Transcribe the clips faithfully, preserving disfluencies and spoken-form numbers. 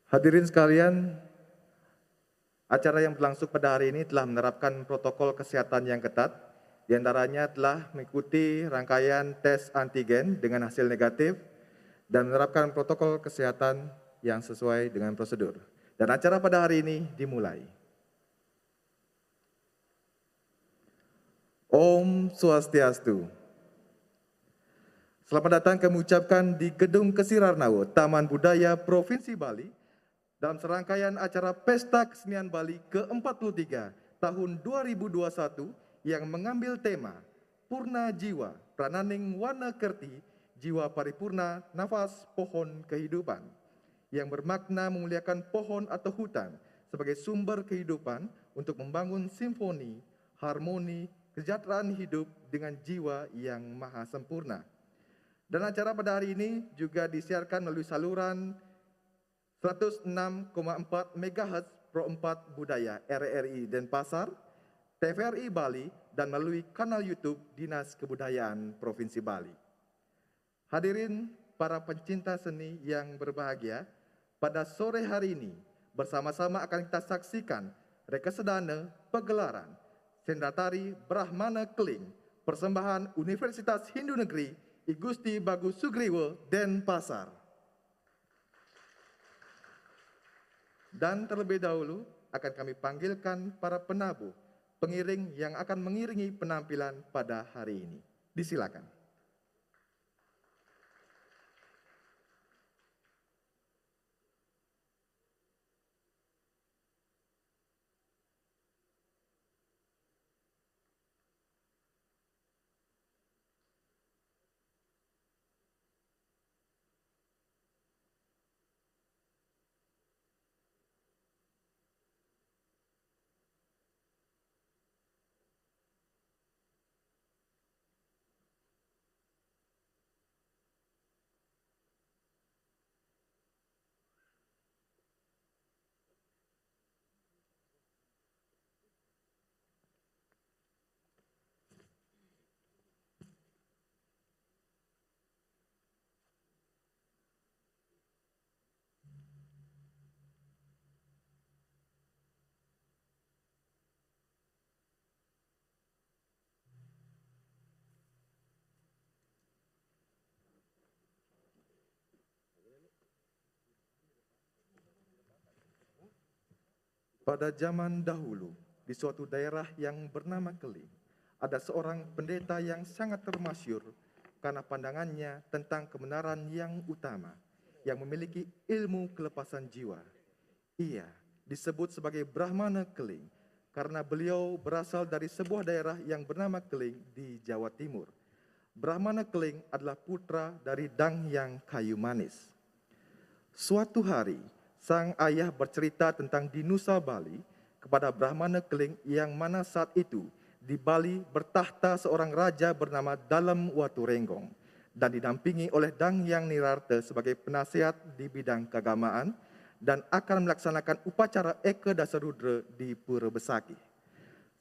Hadirin sekalian, acara yang berlangsung pada hari ini telah menerapkan protokol kesehatan yang ketat, di antaranya telah mengikuti rangkaian tes antigen dengan hasil negatif dan menerapkan protokol kesehatan yang sesuai dengan prosedur. Dan acara pada hari ini dimulai. Om Swastiastu. Selamat datang kami ucapkan di Gedung Kesirarnawa, Taman Budaya Provinsi Bali, dalam serangkaian acara Pesta Kesenian Bali ke empat puluh tiga tahun dua ribu dua puluh satu yang mengambil tema Purna Jiwa Prananing Wana Kerti, Jiwa Paripurna Nafas Pohon Kehidupan, yang bermakna memuliakan pohon atau hutan sebagai sumber kehidupan untuk membangun simfoni, harmoni, kesejahteraan hidup dengan jiwa yang maha sempurna. Dan acara pada hari ini juga disiarkan melalui saluran seratus enam koma empat megahertz Pro empat Budaya R R I Denpasar, T V R I Bali, dan melalui kanal YouTube Dinas Kebudayaan Provinsi Bali. Hadirin para pencinta seni yang berbahagia, pada sore hari ini bersama-sama akan kita saksikan Rekasedana Pegelaran Sendratari Brahmana Keling, persembahan Universitas Hindu Negeri I Gusti Bagus Sugriwa, Denpasar. Dan terlebih dahulu akan kami panggilkan para penabuh, pengiring yang akan mengiringi penampilan pada hari ini. Disilakan. Pada zaman dahulu, di suatu daerah yang bernama Keling, ada seorang pendeta yang sangat termasyur karena pandangannya tentang kebenaran yang utama, yang memiliki ilmu kelepasan jiwa. Ia disebut sebagai Brahmana Keling karena beliau berasal dari sebuah daerah yang bernama Keling di Jawa Timur. Brahmana Keling adalah putra dari Dang Hyang Kayu Manis. Suatu hari, sang ayah bercerita tentang di Nusa Bali kepada Brahmana Keling, yang mana saat itu di Bali bertakhta seorang raja bernama Dalem Waturenggong dan didampingi oleh Dang Hyang Nirartha sebagai penasehat di bidang keagamaan dan akan melaksanakan upacara Eka Dasa Rudra di Pura Besakih.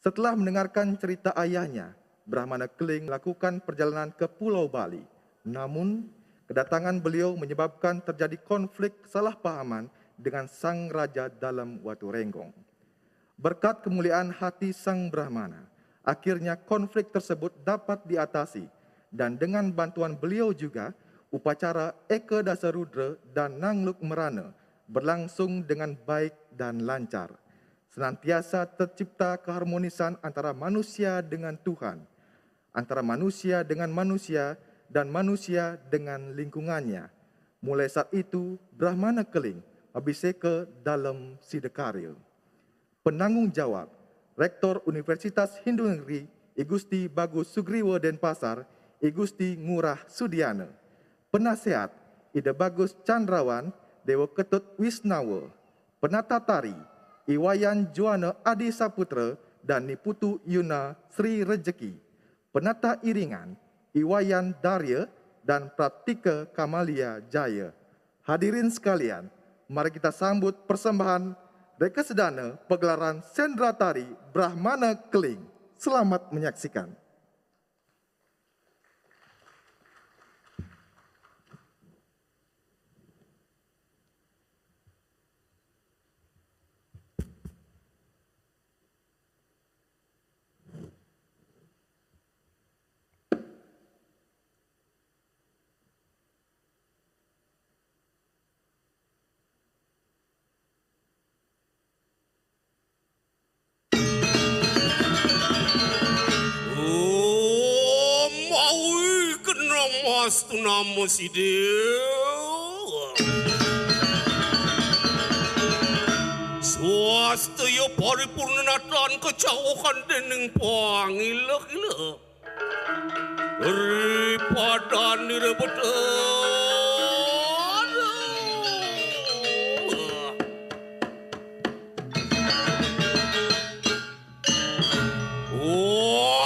Setelah mendengarkan cerita ayahnya, Brahmana Keling melakukan perjalanan ke Pulau Bali. Namun, kedatangan beliau menyebabkan terjadi konflik kesalahpahaman dengan Sang Raja Dalem Waturenggong. Berkat kemuliaan hati Sang Brahmana, akhirnya konflik tersebut dapat diatasi, dan dengan bantuan beliau juga, upacara Eka Dasa Rudra dan Nangluk Merana berlangsung dengan baik dan lancar. Senantiasa tercipta keharmonisan antara manusia dengan Tuhan, antara manusia dengan manusia, dan manusia dengan lingkungannya. Mulai saat itu, Brahmana Keling abhiseka Dalem Sidakarya. Penanggung jawab, Rektor Universitas Hindu Negeri, I Gusti Bagus Sugriwa Denpasar, I Gusti Ngurah Sudiana. Penasehat, Ida Bagus Candrawan, Dewa Ketut Wisnawa. Penata tari, I Wayan Juana Adi Saputra dan Ni Putu Yuna Sri Rejeki. Penata iringan, I Wayan Darya dan Praptika Kamalia Jaya. Hadirin sekalian, mari kita sambut persembahan Rekasedana pegelaran Sendratari Brahmana Keling. Selamat menyaksikan. Astu nama sida. Swasta ya paripurna natan kacauhan dening pangila-ila. Ri padan nira betul.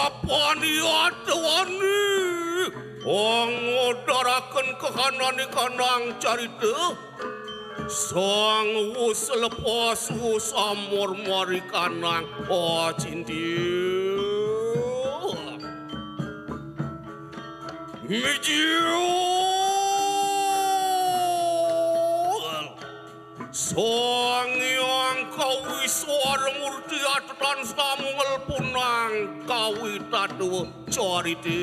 Apan iya tawani angodaraken kahanane kanang carita, sang wus lepas wus amor mari kanang pacinti. Mijil. Sang Hyang Kawiswara Murti atetan samungel punang kawitadwa carita.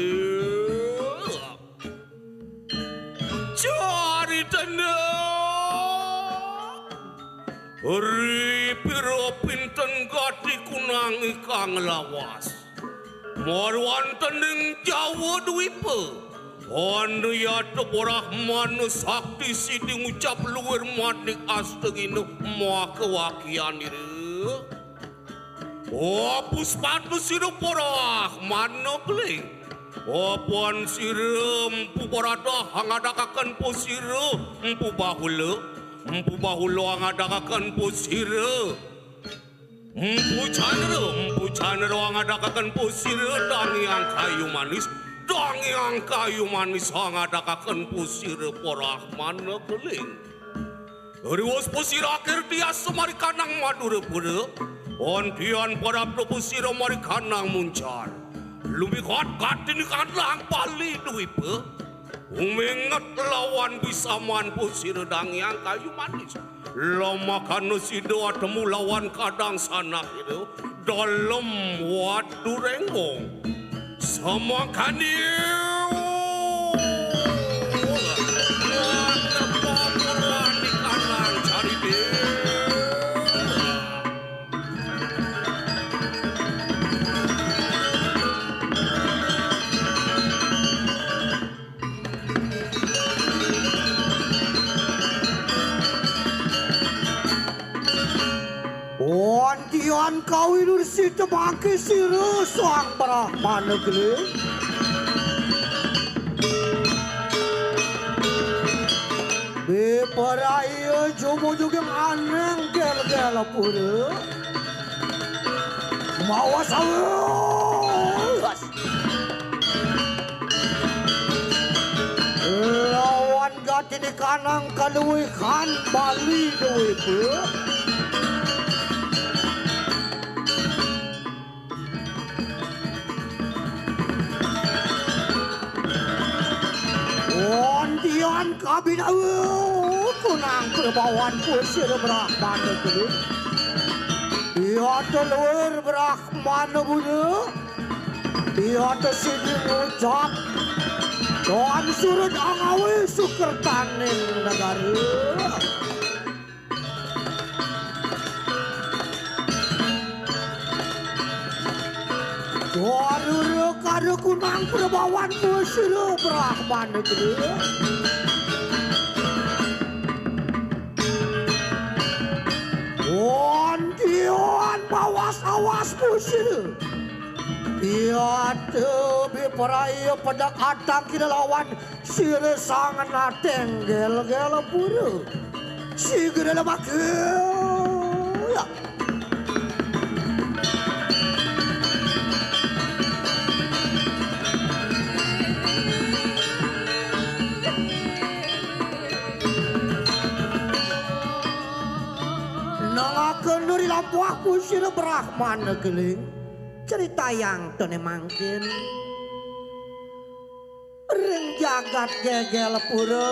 Caritana ri pira pinten gati kunang ikang lawas. Marwantening Jawa Dwipa. Anayata Brahmana sakti sidi ngucap luwir manik astagina maka wakianira. O puspatma sira Brahmana Keling. Apan sira Mpu Barata angadakaken pusira, Mpu Bahula, Mpu Bahula angadakaken pusira. Mpu Candra, Mpu Candra ngadakaken pusira Dang Hyang Kayu Manis, Dang Hyang Kayu Manis ngadakaken pusira Brahmana Keling. Riwus pusira Kirtias mari kanang Madurapura, antian parapta pusira mari kanang Muncar. Lumikat katini kanang Bali Dwipa. Uminget lawan bisaman pusira Dang Hyang Kayu Manis. Lamakana sida atemu lawan kadang sanakira dalem wadu renggong. Samakani. Wantian kawinur sita mangke sira Sang Brahmana Keling. Beparaya jumujuging aneng gel-gel pura. Mawa sawas. Lawan gatine kanang kaluwihan Bali Dwipa. Wantian kabinawa kunang prabawan pusira Brahmana Keling. Iya telur Brahmana Buddha. Iya tesidi ngucap. Tuan surut angawi sukertaning negara. Warura kara kunang prabawan pusira Brahmana Keling. Wantian bawas awas pusira. Iya te bipraya pedek atang kira lawan sira sangenateng gel-gel pura. Sigra lemake. Nangaken nuri lampuh pusira Brahmana Keling. Critayang tone mangkin. Ring jagat gegel pura,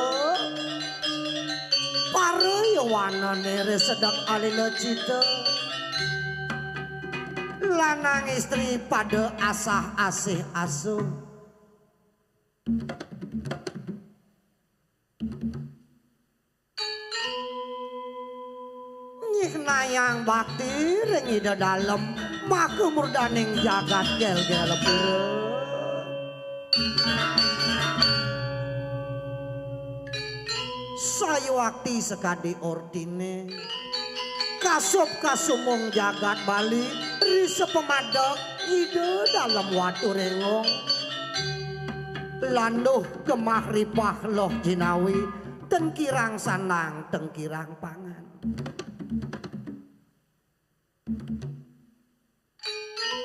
para yowanane ri sedek alila cita. Lanang istri pada asah asih asuh. Nyihnayang bakti ring Ida Dalem, maka murdaning jagat gel-gel pura. Wakti sakadi ortine, kasup kasumung jagat Bali, ri sapamadeg Ida Dalem Watu Rengong. Landuh gemah ripah loh jinawi, ten kirang sandang, ten kirang pangan.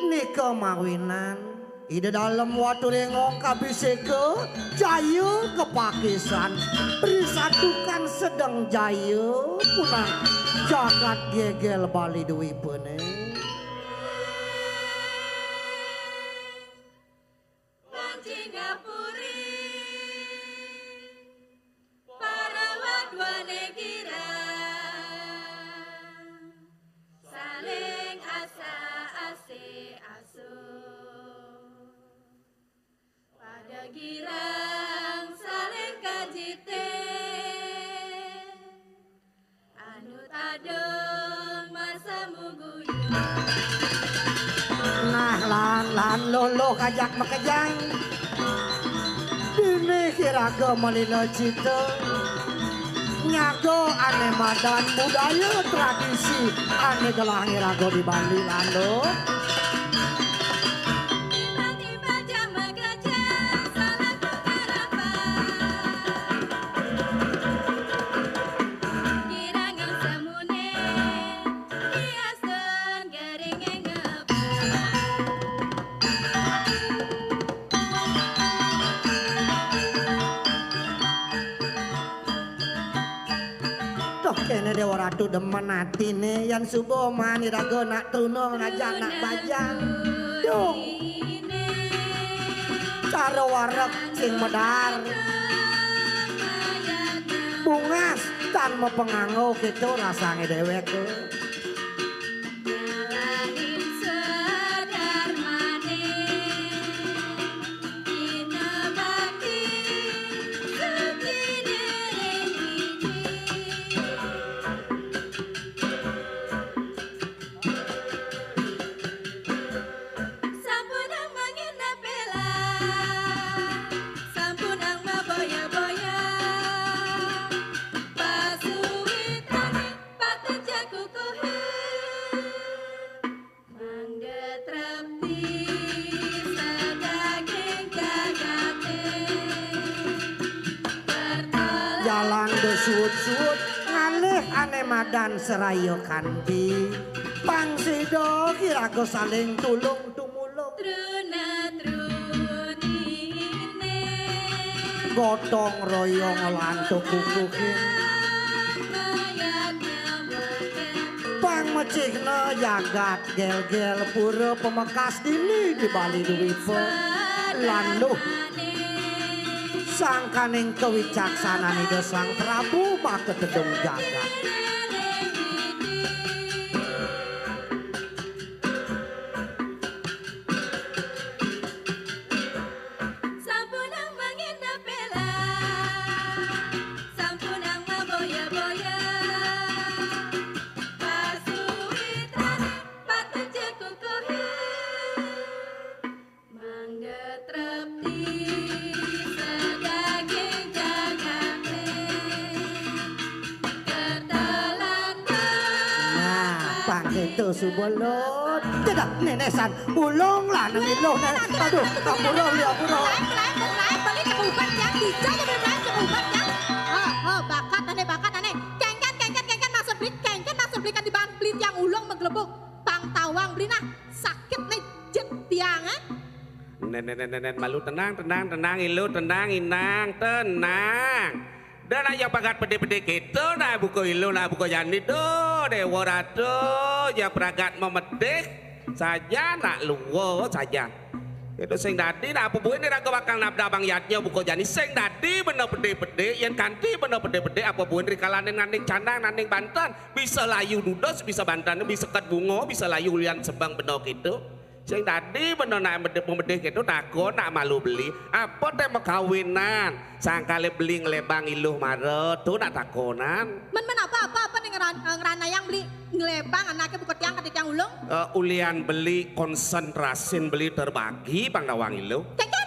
Nika mawinan Ida Dalem Watu Rengong kabiseka, jaya kapakisan, risadukan sedeng jaya punang jagat gegel Bali Dwipane. Pancingapuri, para wadwane girang, saling asa-asih asuh. Pada girang saling kajite, anu tadung masa muguyu. Nah, lan, lan, loh, loh, kajak makejang. Dini iraga malila cita. Nyaga ane madan budaya tradisi ane gelah iraga di Bali, lan, loh. Tiba-tiba jama gajah salah karapan. Kirang semune, hiasan gering ngebang. Toh kene Dewa Ratu demen atine, yan suba mani raga nak truna ngajak nak bajang. Duh. Cara wareg sing medar. Bungas tan mapanganggo, keto rasange dewek. Nyalahin sedarmane, kita bakti suci diri. Sampunang mangena pela, sampunang maboya-boya, pasuwitane patut jakukuhe. Mangga trepti sadaging jagate. Jalan do suud-suud, ngalih ane madan seraya kanti. Pang sida kiraga saling tulung tumulung. Truna trunine. Gotong royong lantuk kukuhin. Pang mecihna jagat gel-gel pura pamekas dini di Bali Dwipa. Landuh sangkaning kawicaksanan Ida Sang Prabu maka tedung jagat. Sampunang mangena pela, sampunang maboya-boya, pasuwitane patut jakukuhin. Mangga trepti sadaging jagate, ketelan. Nah, pang keto suba, Lud. Tidak, nenesan. Ulung lah nang iluh, Nek. Aduh, ampura, beli ampura. Lain, lain, lain, beli nyekubat yang dijak, ya, lain nyekubat yang. Oh, oh, bakat ane, bakat ane. Kengken, kengken, kengken, maksud beli, kengken, maksud beli kan di bang, beli tiang ulung maglebug. Pang tawang beli nah, sakit nih, jet tiang, eh. Nen, nen, nen, nen, nen, malu, tenang, tenang, tenang, iluh, tenang, inang, tenang. Dah nak ya pragat pedih-pedih keto, nak buka iluh, nak buka jani tu, Dewa Ratu, ya pragat memedih saja, nak luo saja. Itu sing dadi, nak apa buin iraga bakal nabda bang yadnya buka jani, sing dadi benda pedih-pedih, yen kanti benda pedih-pedih, apa buin rikalanin nanding canang, nanding banten, bisa layu dudos, bisa banten, bisa ket bunga, bisa layu ulian sebeng benda keto. Sing dadi benda nak medih, memedih keto, takon nak malu beli. Apa te makawinan? Sangkale beli nglebang iluh mara, tu nak takonan. Men, men apa, apa, apa ning ngeran-, eh, ngranayang beli nglebang anake buka tiang kadi tiang ulung? Eh, ulian beli konsentrasin beli terbagi pang tawang iluh. Keket.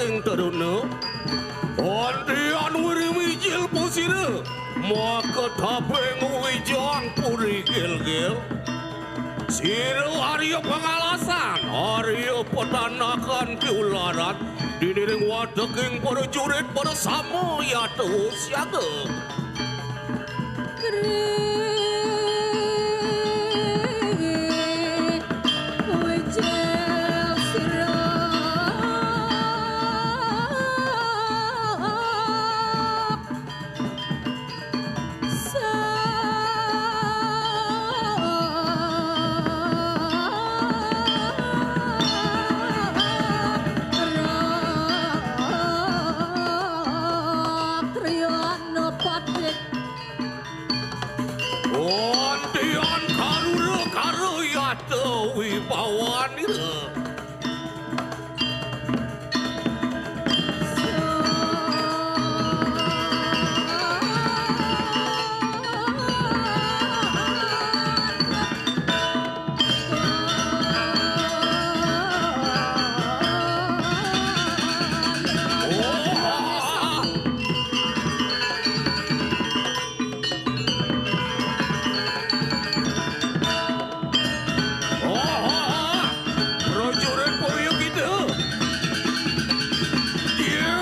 Ing teruna, antian wiri wijil pusira, maka taping wijang puri gilgil. Sira arya pangalasan, arya petanakan kiularan, diniring wateking para jurit para sama yata siaga. Antian karura karo yata wibawanira. Prajurit Puyuh Kidul. Iya.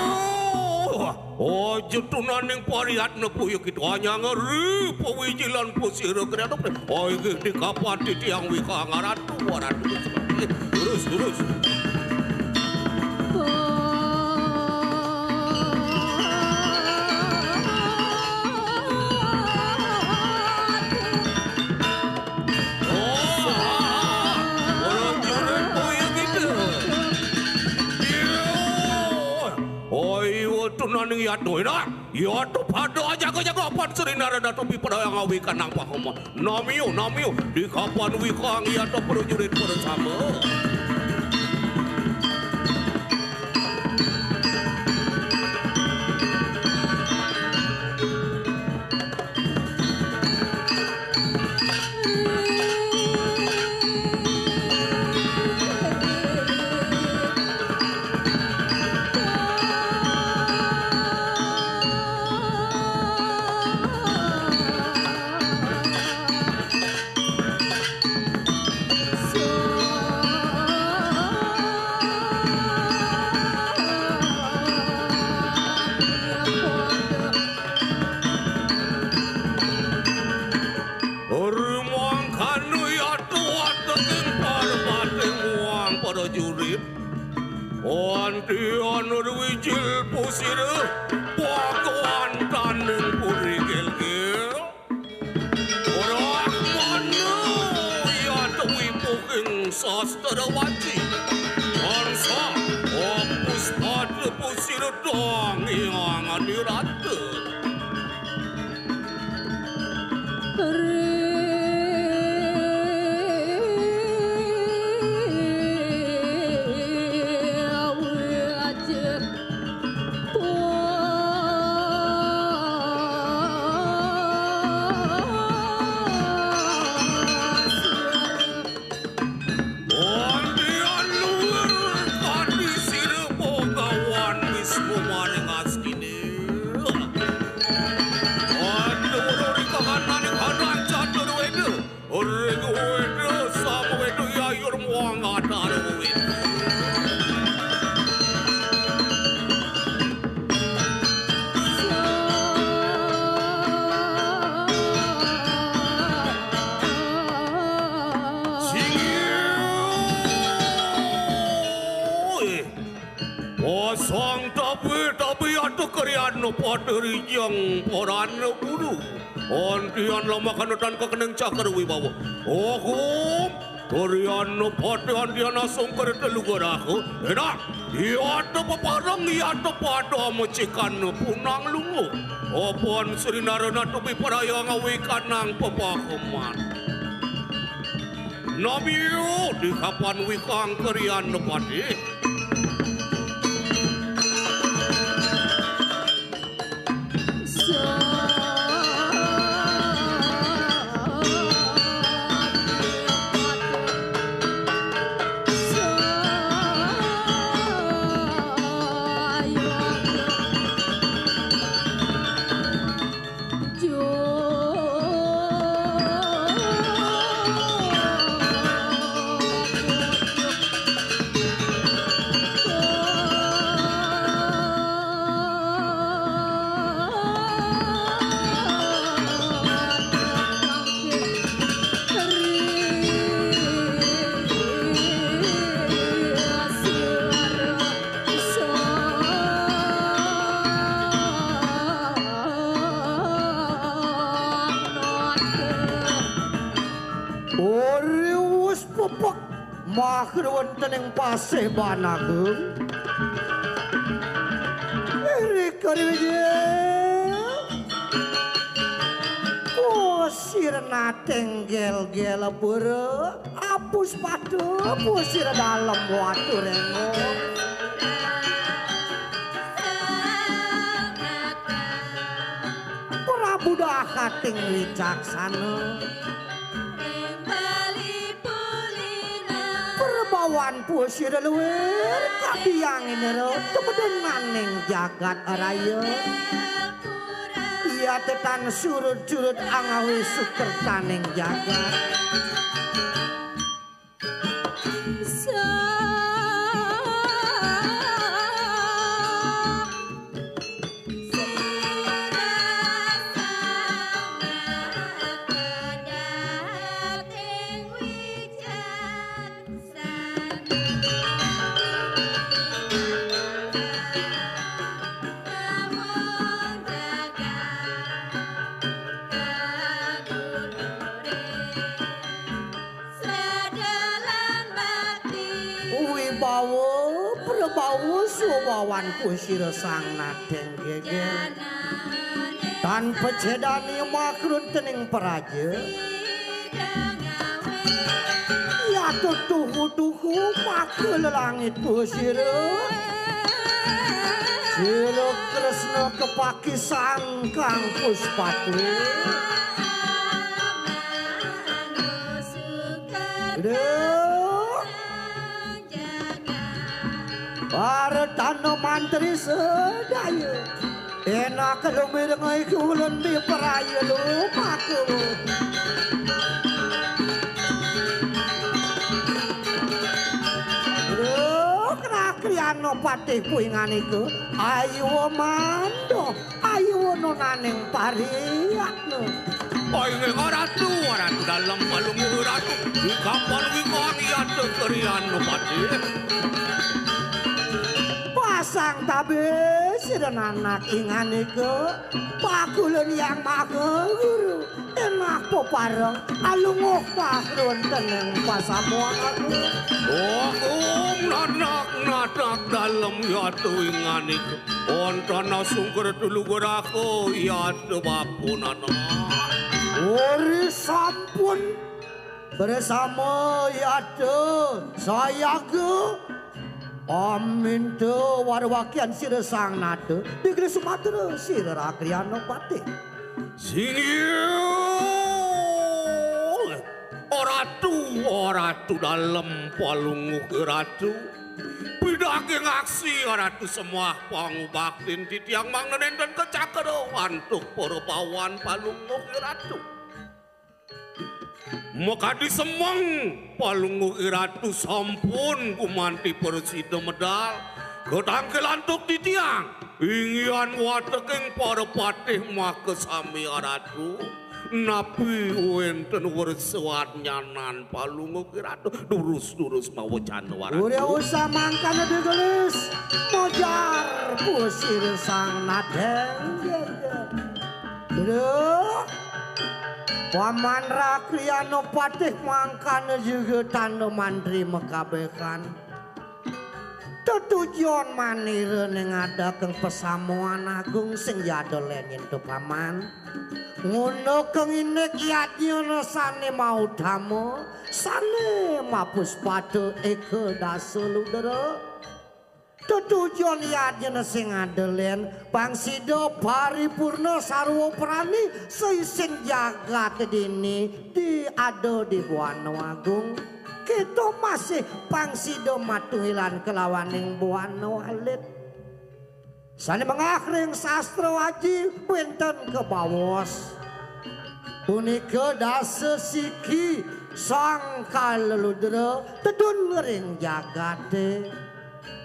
Aja tunaning pariatna Puyuh Kidul. Anyang ri pawijilan pusira kriatuk. Inggih di kapan titiang wikang ratu, ratu. Terus, terus. Oi, wetunaning yatno, enak. Yatno pada jaga-jaga apan Sri Narada tumpi pada yang awi kanang pahama. Namiyo, namiyo, di kapan wikang yatno prajurit pada sama. Rumangkana yatno wateking parbating muang prajurit. Antian wijil pusira, pakawantaning puri gilgil. Brahmana yatwi puking sastra waci. Angsa, opus pada pusira tangiang anirata. Antian luwir kadi sira Bagawan Wisnu maring Astini. Aduh, uri kahanane kanan catur weda. Uri weda sama weda yayur muang atar weda. Singgih. Pasang tapi-tapi atuh kerian pada rijang porana guru. Antian lamakan dan kekening cakar wibawa. Hukum. Kerian pati antian asung kereta lugar aku. Enak. Iya ada peparang, iya ada pada mecikan punang lungu. Apun Sri Narana tubi paraya ngawi kanang pepakeman. Namiu di kapan wikang kerian nepati. Ori wus pepek makruwontening pasih banagung. Rikala wijil. Kusir nateng gel-gel bere, apus patu, kusir dalem watu rengo. Prabu dahating wicaksana. Perbawan pusira luwir, kadiang indra, temedenaning jagat raya. Iya tetan surut-surut angawi sukertaning jagat. Wibawa, prabawa, subawan pusira sang nateng geger. Tan pecedani makruntening praja. Ya tuhu-tuhu maka lelangit pusira. Sira Kresna kepakisan kang puspatu. Duh. Para tanda mantri sedaya. Enak lumireng iku ulun diperaya lumaku. Duh, krakriana patih puingan iku. Ayu mando. Ayu nonaning pariyatna. Inggih Ratu, Ratu Dalem Palungguh Ratu. Di kapan wingkang yata kriyan pati. Pasang tabis sira nanak inganika. Pakulun Yang Maha Guru. Enak pepareng alunguh pahrun teneng pasamuan aku. Agung nanak nanak dalem yatu inganika. Ontana sungkur tulugur aku yatu bapunana. Ori sampun bersama yatu sayaga. Aminta warwakian sira sang nata. Digri Sumatera sira rakriana patih. Singgih. Ratu, Ratu Dalem Palungguh Ratu. Pidaging aksi Ratu semah pangubaktin titiang mangda nenten kecakra antuk para bawan Palungguh Ratu. Makadi semeng Palungguh Ratu sampun gumanti prasida medal katangkil antuk titiang. Inggihan wateking para patih makasami Ratu. Napi wenten wersuat nyanan Palungguh Ratu durus-durus mawecana waratu. Ora usah mangkana digelis. Mojar pusir sang nadeng. Lho. Paman Rakriana patih mangkana juga tanda mantri mekabehan. Tetujon manira ning adakeng pasamuan agung sing yada lenin tu paman. Ngundukeng indik yadnyana sane mautama, sane mapuspata eka dasa ludra. Tetujon yadnyana sing ada len, pang sida paripurna sarwa prani, saisin jagat dini diada di Buana Agung. Kita masih pang sida matunggilan kelawaning Buana Alit. Sane mengah ring sastra aji wenten kebaos. Punika dasa siki sang kaleludra tedun ring jagate.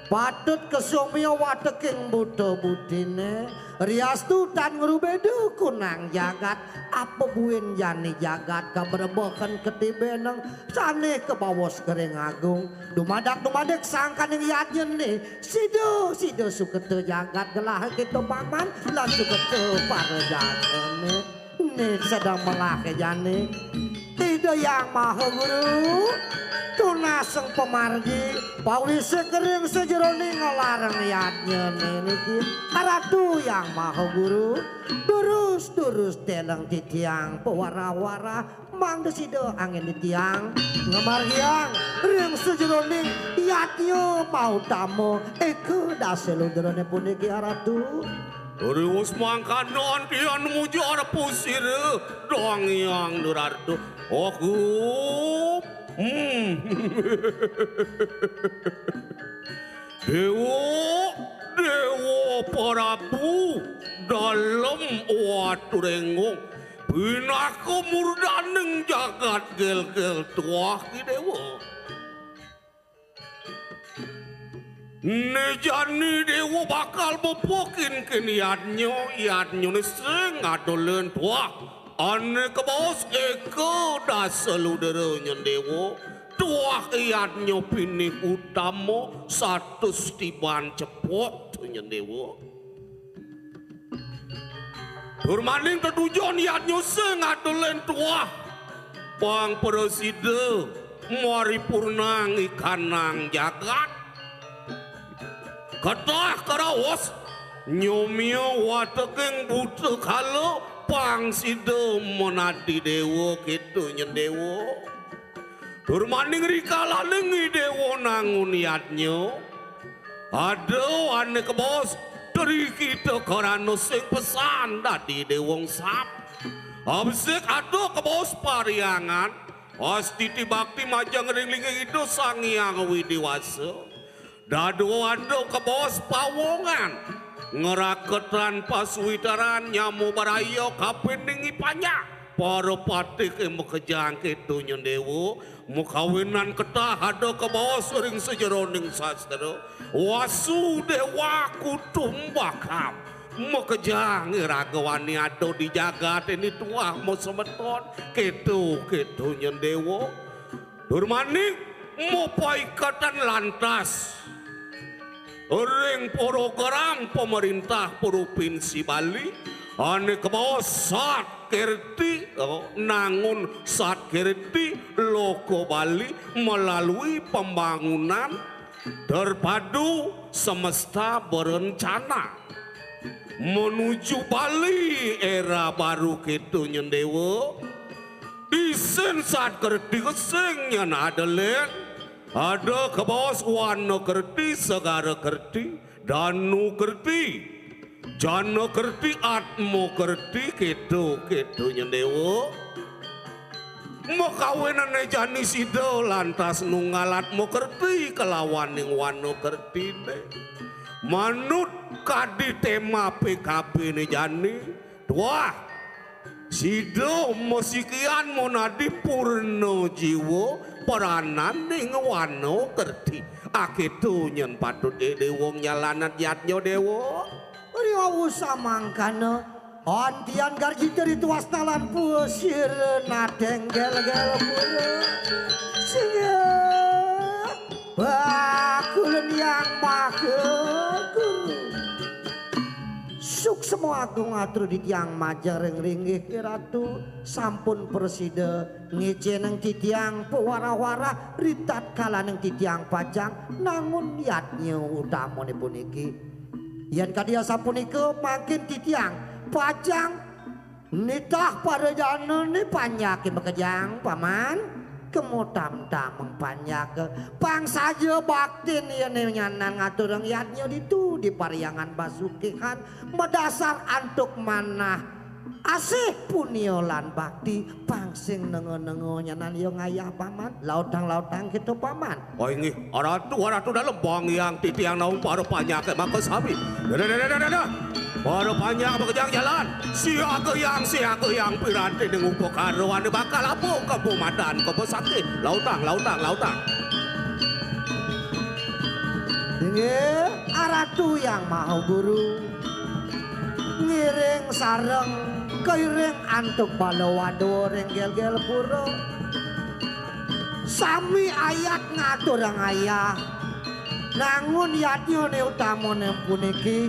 Patut kasumia wateking buta butine, riastu tan ngrubeda kunang jagat, apa buin jani jagat kabrebeken ketibeneng sane kabaos kering agung. Dumadak-dumadik sangkaning yadnyane, sida-sida suketa jagat gelah kita paman, lan suketa para jagane. Nih sedang melah jani. Ih, Dayang Maha Guru, tunaseng pamargi, pawisi kering sajeroning lareng yadnyane niki. Aratu Yang Maha Guru, durus-durus deleng titiang pawara-wara, mangda sida anggen titiang ngamargiang ring sajeroning yadnya mautama eka dasa ludrane puniki, Aratu. Riwus mangkana antian mujar pusira, dong Hyang Durarta. Aku. Hmm. Dewa, Dewa Prabu, Dalem Waturenggong, pinaka murdaning jagat gelgel tuah ki Dewa. Né jani Dewa bakal bepokin kin yadnya, yadnyane sing adolen tuah. Ane kabaos eka dasa ludra nyen Dewa, tuah yadnya pinih utama satus tiban cepot nyen Dewa. Tur maning tetujon yadnya sing adolen tuah. Pang prasida maripurnang ikanang jagat. Ketah karaos nyomia wateking buta kala pang sida menadi dewa keto nyen dewa. Tur maning rikalaning i dewa nangun yadnya. Ada ane kabaos Tri Kita Karana sing pesan dadi dewang sap. Abesik ada kabaos pariangan, astiti bakti majeng ring linggih Ida Sang Hyang Widi Wasa. Dadua ada kabaos pawongan, ngeraketan pasuitaran nyama baraya kapining i panjak. Para patih makejang keto nyen dewa, makawinan ketah ada kabaos ring sajeroning sastra. Wasudewa Kutumbakam. Makejang iraga wani ada di jagat ini tuah masemeton. Keto, keto nyen dewa. Tur maning mapaiketan lantas ring program pemerintah Provinsi Bali ane kabaos Sat Kerti, oh, nangun Sat Kerti Loko Bali melalui pembangunan terpadu semesta berencana menuju Bali era baru keto nyen dewa. Isin Sat Kerti kesing nyen adelik, ada kabaos Wana Kerti, Segara Kerti, Danu Kerti, Jana Kerti, Atma Kerti, keto, keto nyen dewa. Makawinane jani sida lantas nunggal Atma Kerti kalawaning Wana Kertine. Manut kadi tema P K B-ne jani, tuah, sida masikian monadi purna jiwa prananing Wana Kerti. Aketo nyen patut e dewa nyalanat yadnya dewa. Riwau samangkana, antian garjita rituasna lan pusira nadeng gel-gel pura. Singgih bakul Hyang Maha Guru. Suksma agung atur di tiang majeng ring ringgih Ratu, sampun prasida ngiceneng titiang pawara-wara ritatkalaning titiang pacang nangun yadnya utamane puniki. Yen kadi asapunika mangkin titiang pacang nitah para jana ni panjake makejang, Paman. Kemutam-tameng panjake pang saja baktin yen nyanan ngaturang yadnya ditu di Paryangan Basukihan madasar antuk manah asih punia lan bakti pang sing nenga-nenga nyanan ya ngayah, Paman. Lautang-lautang kita, Paman. Oh, inggih, Aratu, Aratu Dalem, bang yang titiang naung para panjake makasami. Dah, dah, dah, dah, dah, dah, dah. Para panjak makejang jalan. Siaga yang, siaga yang piranti ning upakara ane bakal apa ka pumadan ka pesakit. Lautang, lautang, lautang. Inggih, Aratu Yang Maha Guru. Ngiring sareng kairing antuk bala wadwa ring gel-gel pura. Sami ayat ngaturang ayah. Nangun yadnyane utamane puniki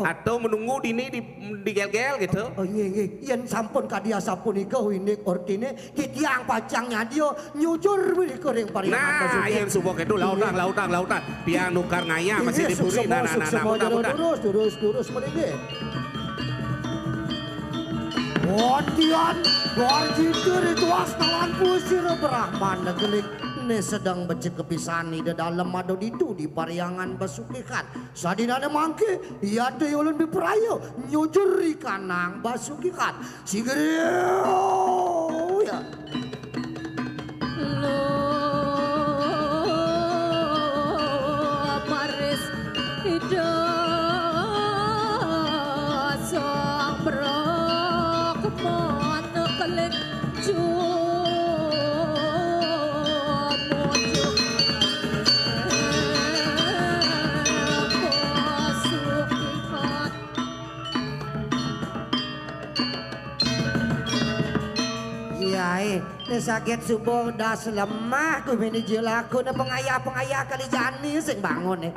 Oh. Atau menunggu dini di, di gel-gel gitu. Oh, nggih, nggih. Yen sampun kadi asapunika winik ortine, titiang pacang nyadya nyujur menika ring paryangan. Nah, Pasugih. Yen suba ketu, lautang, lautang, lautang. Tiang nukar ngayah masih di puri. Nah, nah, nah, nah, suksema, mudah, mudah. Durus, durus, durus mriki. Wontian, Warjiti rituas talan pusir Brahmana gelik. Ne sedeng becik kepisan ida dalem ada ditu di paryangan Pasukihan. Sadinane mangke, yate ulun bipraya nyujur rikanang Pasukihan. Sigriya. Lo paris ida sang brak mana kelincu muncul pasukan. Iya, eh. Ni sakit subuh das lemah ku bini jilaku ni pengayah-pengayah kali jani sing bangun ni.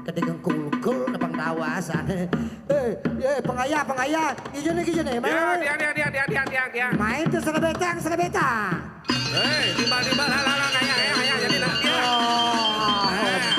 Kedingin kulkul ni pengdawasan. Eh, eh, pengayah, pengayah. Ijin ni, ijin ni. Mana? Dia, dia, dia, dia, dia, dia, dia, dia. Main tu selebetang, selebetang. Hei, timbal-timbal, lah, lah, lah, ngayah, ngayah, ngayah, jadi nak dia. Oh. Eh.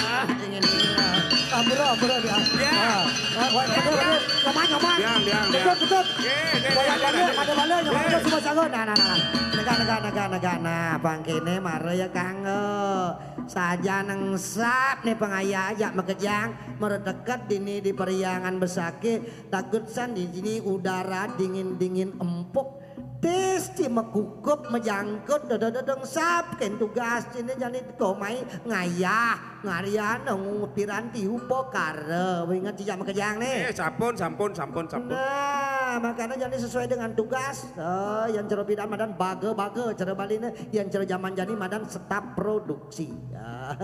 Eh. Ingin, eh, ah, bro, bro, dia. Ya. Ah, ah, wah, betul, betul. Nyoman, nyoman. Diam, diam, diam. Betul, betul. Oke, oke, oke, oke. Pada bala, pada bala, nyoman, oke. Suba sago. Nah, nah, nah, nah. Negak, negak, negak, negak. Nah, pang kene mara ya kanggo. Saja nengsap ni pengayah aja makejang, mara teket dini di Periangan Besakih, takut san di sini udara dingin-dingin empuk. Tis ti mekukup mejangkut dada-dada nengsap ken tugas dini jani komai ngayah ngarian nang piranti upakara. Ingat ijak makejang ni. Eh, sampun, sampun, sampun, sampun. Nah, makanya jani sesuai dengan tugas. Eh, yang cara pidan madan baga-baga cara Bali ni, yang cara zaman jani madan staf produksi. Ya.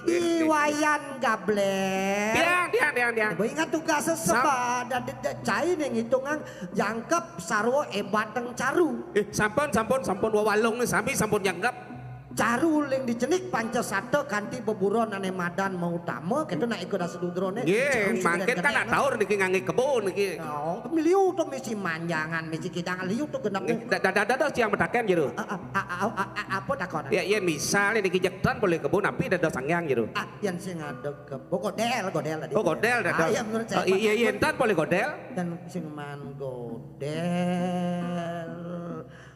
I Wayan Gablek. Tiang, tiang, tiang, tiang. Ibu ingat tugas seseba dan de-, de-, cai ning hitungan jangkep sarwa ebat teng caru. Eh, sampun, sampun, sampun, wawalung ni sami sampun jangkep. Caru uling dicenik panca sata kanti beburon ane madan mautama, ketu nak ikut asa dudrone. Nggih, caru mangkin sudah kan nak taur niki ngangge kebun niki. Oh, miliu tu misi manjangan, misi kidang liu tu genep. Nggih, da-, da-, da-, dados tiang metaken jero. A-, a-, a-, a-, a-, apa takon? Ya, yen misal niki jek tan boleh kebun, api dados sangyang jero. Ah, yen sing ada kebun, godel, godel tadi. Oh, godel dados. Ah, iya, menurut saya. Oh, iya, yen tan boleh godel. Dan sing man godel.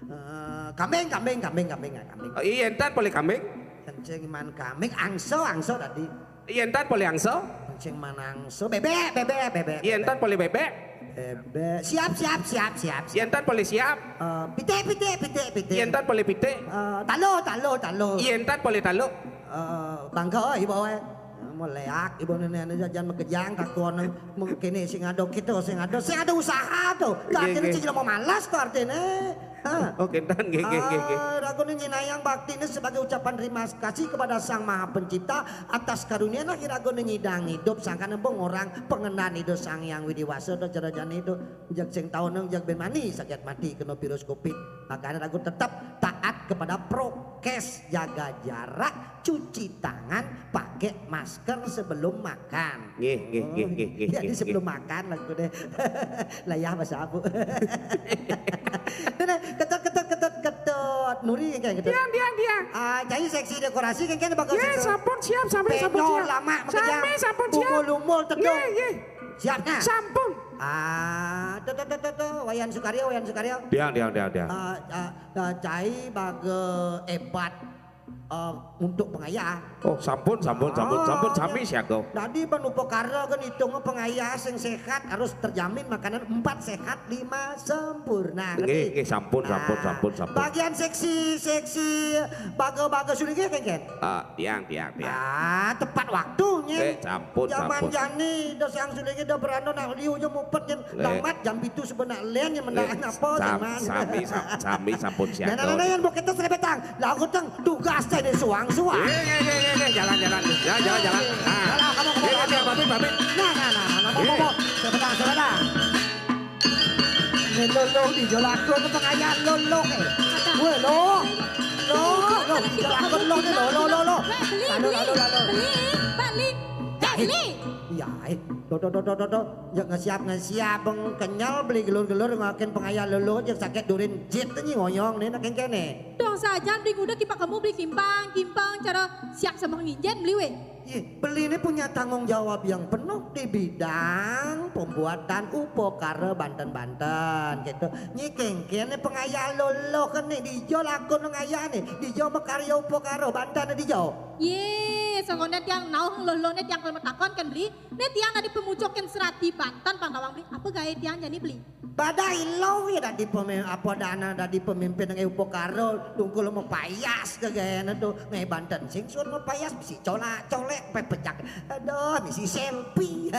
Eh, kambing, kambing, kambing, kambing, ya, kambing. Oh, iya, entan boleh kambing. Kencing man kambing, angso, angso tadi. Iya, entan boleh angso. Kencing man angso, bebek, bebek, bebek, iya, entan boleh bebek. Bebek, siap, siap, siap, siap, siap. Iya, entan boleh siap. Eh, pitik, pitik, pitik, pitik. Iya, entan boleh pitik. Eh, taluh, taluh, taluh. Iya, entan boleh taluh. Eh, bangka, ibu, eh. Meleak, ibu nenek anu jajan makejang, takon, mengkene sing ada kita, sing ada, sing ada usaha tu. Nggih, artine nggih. Cing jelema malas tu artine. Ha. Oh, kinten, nggih, nggih, nggih, nggih. Ah, ragone nyinayang baktine sebagai ucapan terima kasih kepada Sang Maha Pencipta atas karunia nah ragone ngidang hidup sangkane bengorang pengendaan hidup Sang Hyang Widi Wasa tu cara jani tu. Jak sing taun nang jak ben mani sakit mati kena virus covid. Makanya ragu tetap taat kepada prokes, jaga jarak, cuci tangan, pakai masker sebelum makan. Nggih, nggih, nggih, nggih, nggih, nggih. Jadi sebelum makan lagu deh. Lah ya, bahasa apa? Dene, ketut, ketut, ketut, ketut. Nuri kayak gitu. Diam, diam, diam. Ah, jadi seksi dekorasi kan, kan bagus. Ya, sampun siap, sami sampun siap. Lama makejang. Sami sampun siap. Umul-umul tedung. Nggih, nggih. Siap nah. Sampun. Ah, tuh, tuh, tuh, tuh, tuh. Wayan Sukaryo, Wayan Sukaryo. Diam, diam, diam, diam. Ah, ah, ah, cai baga ebat. Eh, untuk pengayah. Oh, sampun, sampun, sampun, ah, sampun, sami siaga. Dadi ban upakara kan hitung pengayah sing sehat harus terjamin makanan empat sehat, lima sempurna. Nggih, ngerti? Nggih, sampun, sampun, ah, sampun, sampun. Bagian seksi, seksi, baga-baga suling nggih, Ken, Ken? Ah, tiang, tiang, tiang. Ah, tepat waktunya. Eh, sampun, sampun. Zaman jani, dah siang suling dah berano nak liu je mupet je. Nggih. Damat jam pitu sebenak len yang mendak apa, sam-, sing man. Sami, sam-, sami sampun siaga. Nah, nah, nah, nah, yang bukit tu selebetang. Lagu teng tugas teh ni suang-suang. Nggih, nggih, nggih, nggih, nggih. Jalan, jalan. Ya, jalan, jalan. Nah. Alah, kamu, kamu, nggih, nggih, kamu. Babit, babit. Nah, nah, nah, nah, nah, nggih. Bawa, bawa. Sebentar, sebentar. Ni lo, lo, di jolak lo, tu pengayaan lo, lo, eh. Weh, lo. Lo, lo, di jolak lo, lo, ni lo, lo, lo, lo. Weh, beli, lalu, beli, lalu, lalu. Beli, beli. Beli. Iya, eh. Tuh, tuh, tuh, tuh, tuh, tuh. Ya ngesiap-ngesiap, beng kenyal beli gelur-gelur, makin pengayah lolo, ya sakit durin jit, ini ngoyong, nih, nak kengkene. Dong sajan beli udah kipak kamu beli kimpang, kimpang, cara siap sama nginjen beli weh. Ih, beli ini punya tanggung jawab yang penuh di bidang pembuatan upokara banten-banten, gitu. Nyi kengkene pengayah lolo kan nih, dijo lakon ngayah nih, dijo makarya upokara banten dijo. Ye, sekonden tiang nauh lolo nih tiang kalau takon kan beli. Nih tiang tadi pemucokin serati banten pang tawang beli. Apa gaya tiang jani beli? Badai lo ya dadi pemi-, apa dana dadi pemimpin nang upokara, tungkul mapayas ke gayane tuh. Ngai banten sing suun mapayas, misi colak-colek, pe pejak. Aduh, misi selfie.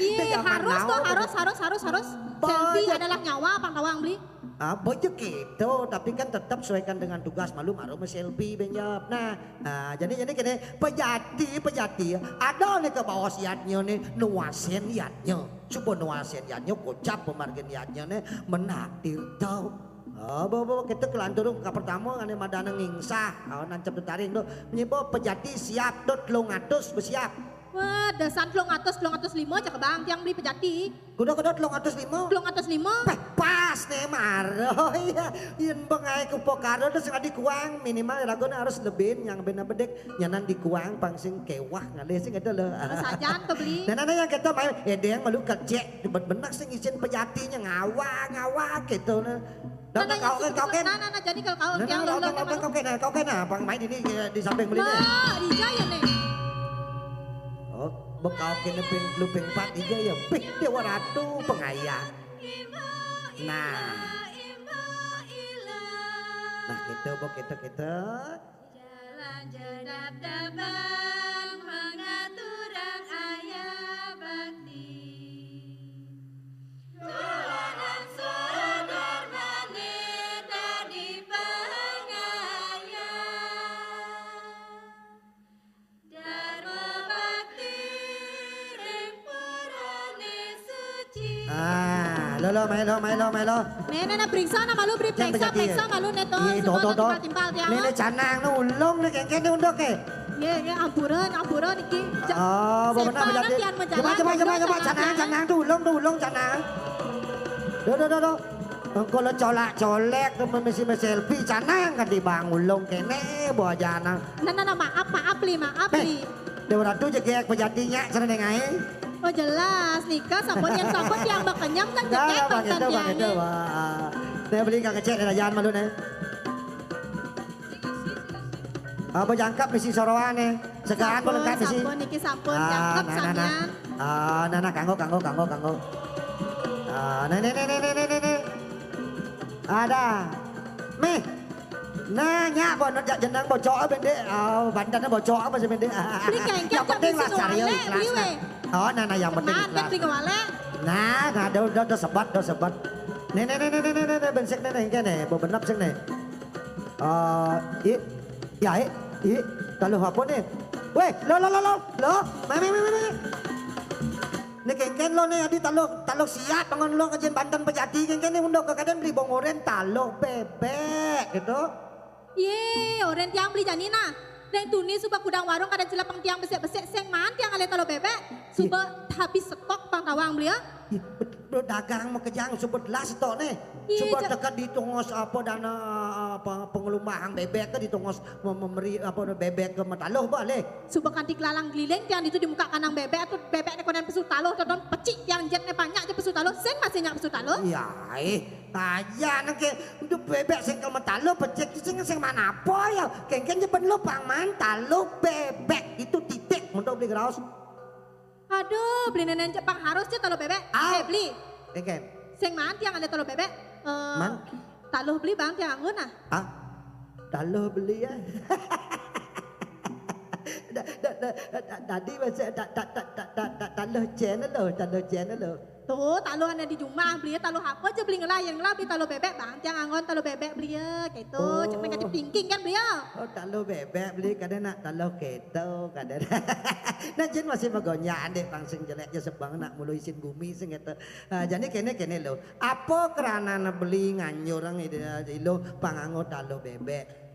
Iya, harus tuh, harus, harus, harus, harus. Selfie adalah nyawa, pang tawang beli. Apa je gitu, tapi kan tetap sesuaikan dengan tugas, malu maru selfie benjap. Nah, nah, jadi, jadi kene, pejati, pejati, ada nih ke bawah siatnya nih, nuasin yatnya. Suba nuasin yatnya, kocap pemargin yatnya nih, menakdir tau. Oh, bo, bo, kita kelantur ka pertama, ane madana ngingsah, oh, nancep tetaring tuh. Nyebo pejati siap tuh, telung atus besiap. Wah, desan telung atus, telung atus lima aja ke bang, tiang beli pejati. Kuda, kuda telung atus lima. Telung atus lima. Peh, pas nih, maro. Iya, yen bengai ku pokaro tuh sing dikuang, minimal ragone harus lebih yang bener bedek, nyanan dikuang, pang sing kewah, ngalih sing gitu loh. Sajan tuh beli. Nah, nah, nah, yang kita main, eh, dia yang malu kecek, bener sing isin pejatinya, ngawa, ngawa, gitu, nah. Nah, nah, kau kan, kau kan. Nah, nah, nah, jadi kalau kau nah, yang nah, lo, lo, kau kan, kau kan, nah, kau kan, nah, pang main ini, eh, di samping beli nih. Nah, di jaya nih. Oh, bekau kene ping, lu ping empat, iya ya. Pih, Dewa Ratu pengayah. Nah. Nah, gitu, bu, gitu, gitu. Jalan jedap-daban mengaturan ayah bakti. Tulanan sedar maneh dadi pengayah. Dharma bakti ring purane suci. Ah, lo, lo, main lo, main lo, main lo. Nih, nih, nih, periksa nama lu, beri periksa, periksa malu nih tuh. Iya, tuh, tuh, tuh. Timpal-timpal tiang. Nih, nih, canang nih ulung nih, kengken nih unduk, eh. Iya, iya, ampura, ampura niki. Oh, benar, benar. Coba, coba, coba, coba, canang, canang tuh ulung, tuh ulung, canang. Duh, duh, duh, duh. Engko lo colak-colek tuh mesti selfie, canang kan di bang ulung kene, bawa janang. Nah, nah, nah, maaf, maaf, Li, maaf, Li. Dewa Ratu jegek pejatinya, cara nengai. Oh, jelas, nika sampun yang sampun tiang bakenyem kan jegek banten tiang. Wah. Nih beli kang kecek, nih, jangan malu, nih. Apa jangkep misi soroane? Segaan sampun, lengkap misi. Sampun, niki sampun, ah, jangkep nah, nah, nah. Samian. Ah, nah, nah, kanggo, kanggo, kanggo, kanggo. Ah, nah, nih, nih, nih. Ada. Mih. Nah, nyak, bo, jak jenang bocok, bende. Oh, bantannya bocok apa sih, bende? Beli kengkek. Yang penting lah cari ikhlas, nah. Oh, nah, nah, yang penting ikhlas. Beli kewale. Nah, nah, udah, udah, udah sebat, udah sebat. Nih, nih, nih, bensik nih, nih, nih, bo benap sing nih. Eh, i, ya, i, i, taluh apa nih? Weh, lo, lo, lo, lo, lo, meh, meh, meh, meh, meh. Nih kengken lo nih, adi taluh, taluh siap, bangun lo kajian banten pejati, kengken nih unduk ke kaden beli bongoren taluh bebek, gitu. Ye, oren tiang beli jani nah. Neng tuni suba kudang warung kada cilapang tiang besek-besek, seng maan tiang ale taluh bebek. Suba habis stok pang tawang beli ya. Ih, bet-, bet-, dagang makejang suba belas tok nih. Iya, suba ja- dekat di tongos apa dana, apa, pengelumbang bebek ke di tongos mem-, memberi apa bebek ke mataluh balik. Suba kanti kelalang keliling tiang itu di muka kandang bebek atau bebek nih konen pesu taluh, tonton pecik tiang jet nih banyak aja pesu taluh, sing masih nyak pesu taluh. Iya, eh, aja nang ke udah bebek sing ke mataluh pecik sing sing mana apa ya? Kengken je perlu pang man taluh bebek itu titik untuk beli geraus. Aduh, beli nenen Jepang harus je taluh bebek. Au. Eh, beli. Kengken. Sing maan tiang ada taluh bebek. Eh, man? Taluh beli bang tiang anggun ah. Ah, taluh beli ya. Da-, da-, da-, da-, tadi masih da-, da-, da-, da-, da-, da-, taluh channel lo, taluh channel lo. Tuh, taluh ada di rumah beli ya, taluh apa aja beli ngelah, yang ngelah beli taluh bebek bang, tiang anggun taluh bebek beli ya, gitu. Oh. Cek negatif thinking kan beli ya. Oh, taluh bebek beli, kadang nak taluh keto, kadang. Nah, jin masih magonjak, adik bang sing jelek je sebang nak mulu isin bumi sing gitu. Ah, jadi kene, kene lo. Apa kerana beli nganjur orang ide, ilo panganggo taluh bebek?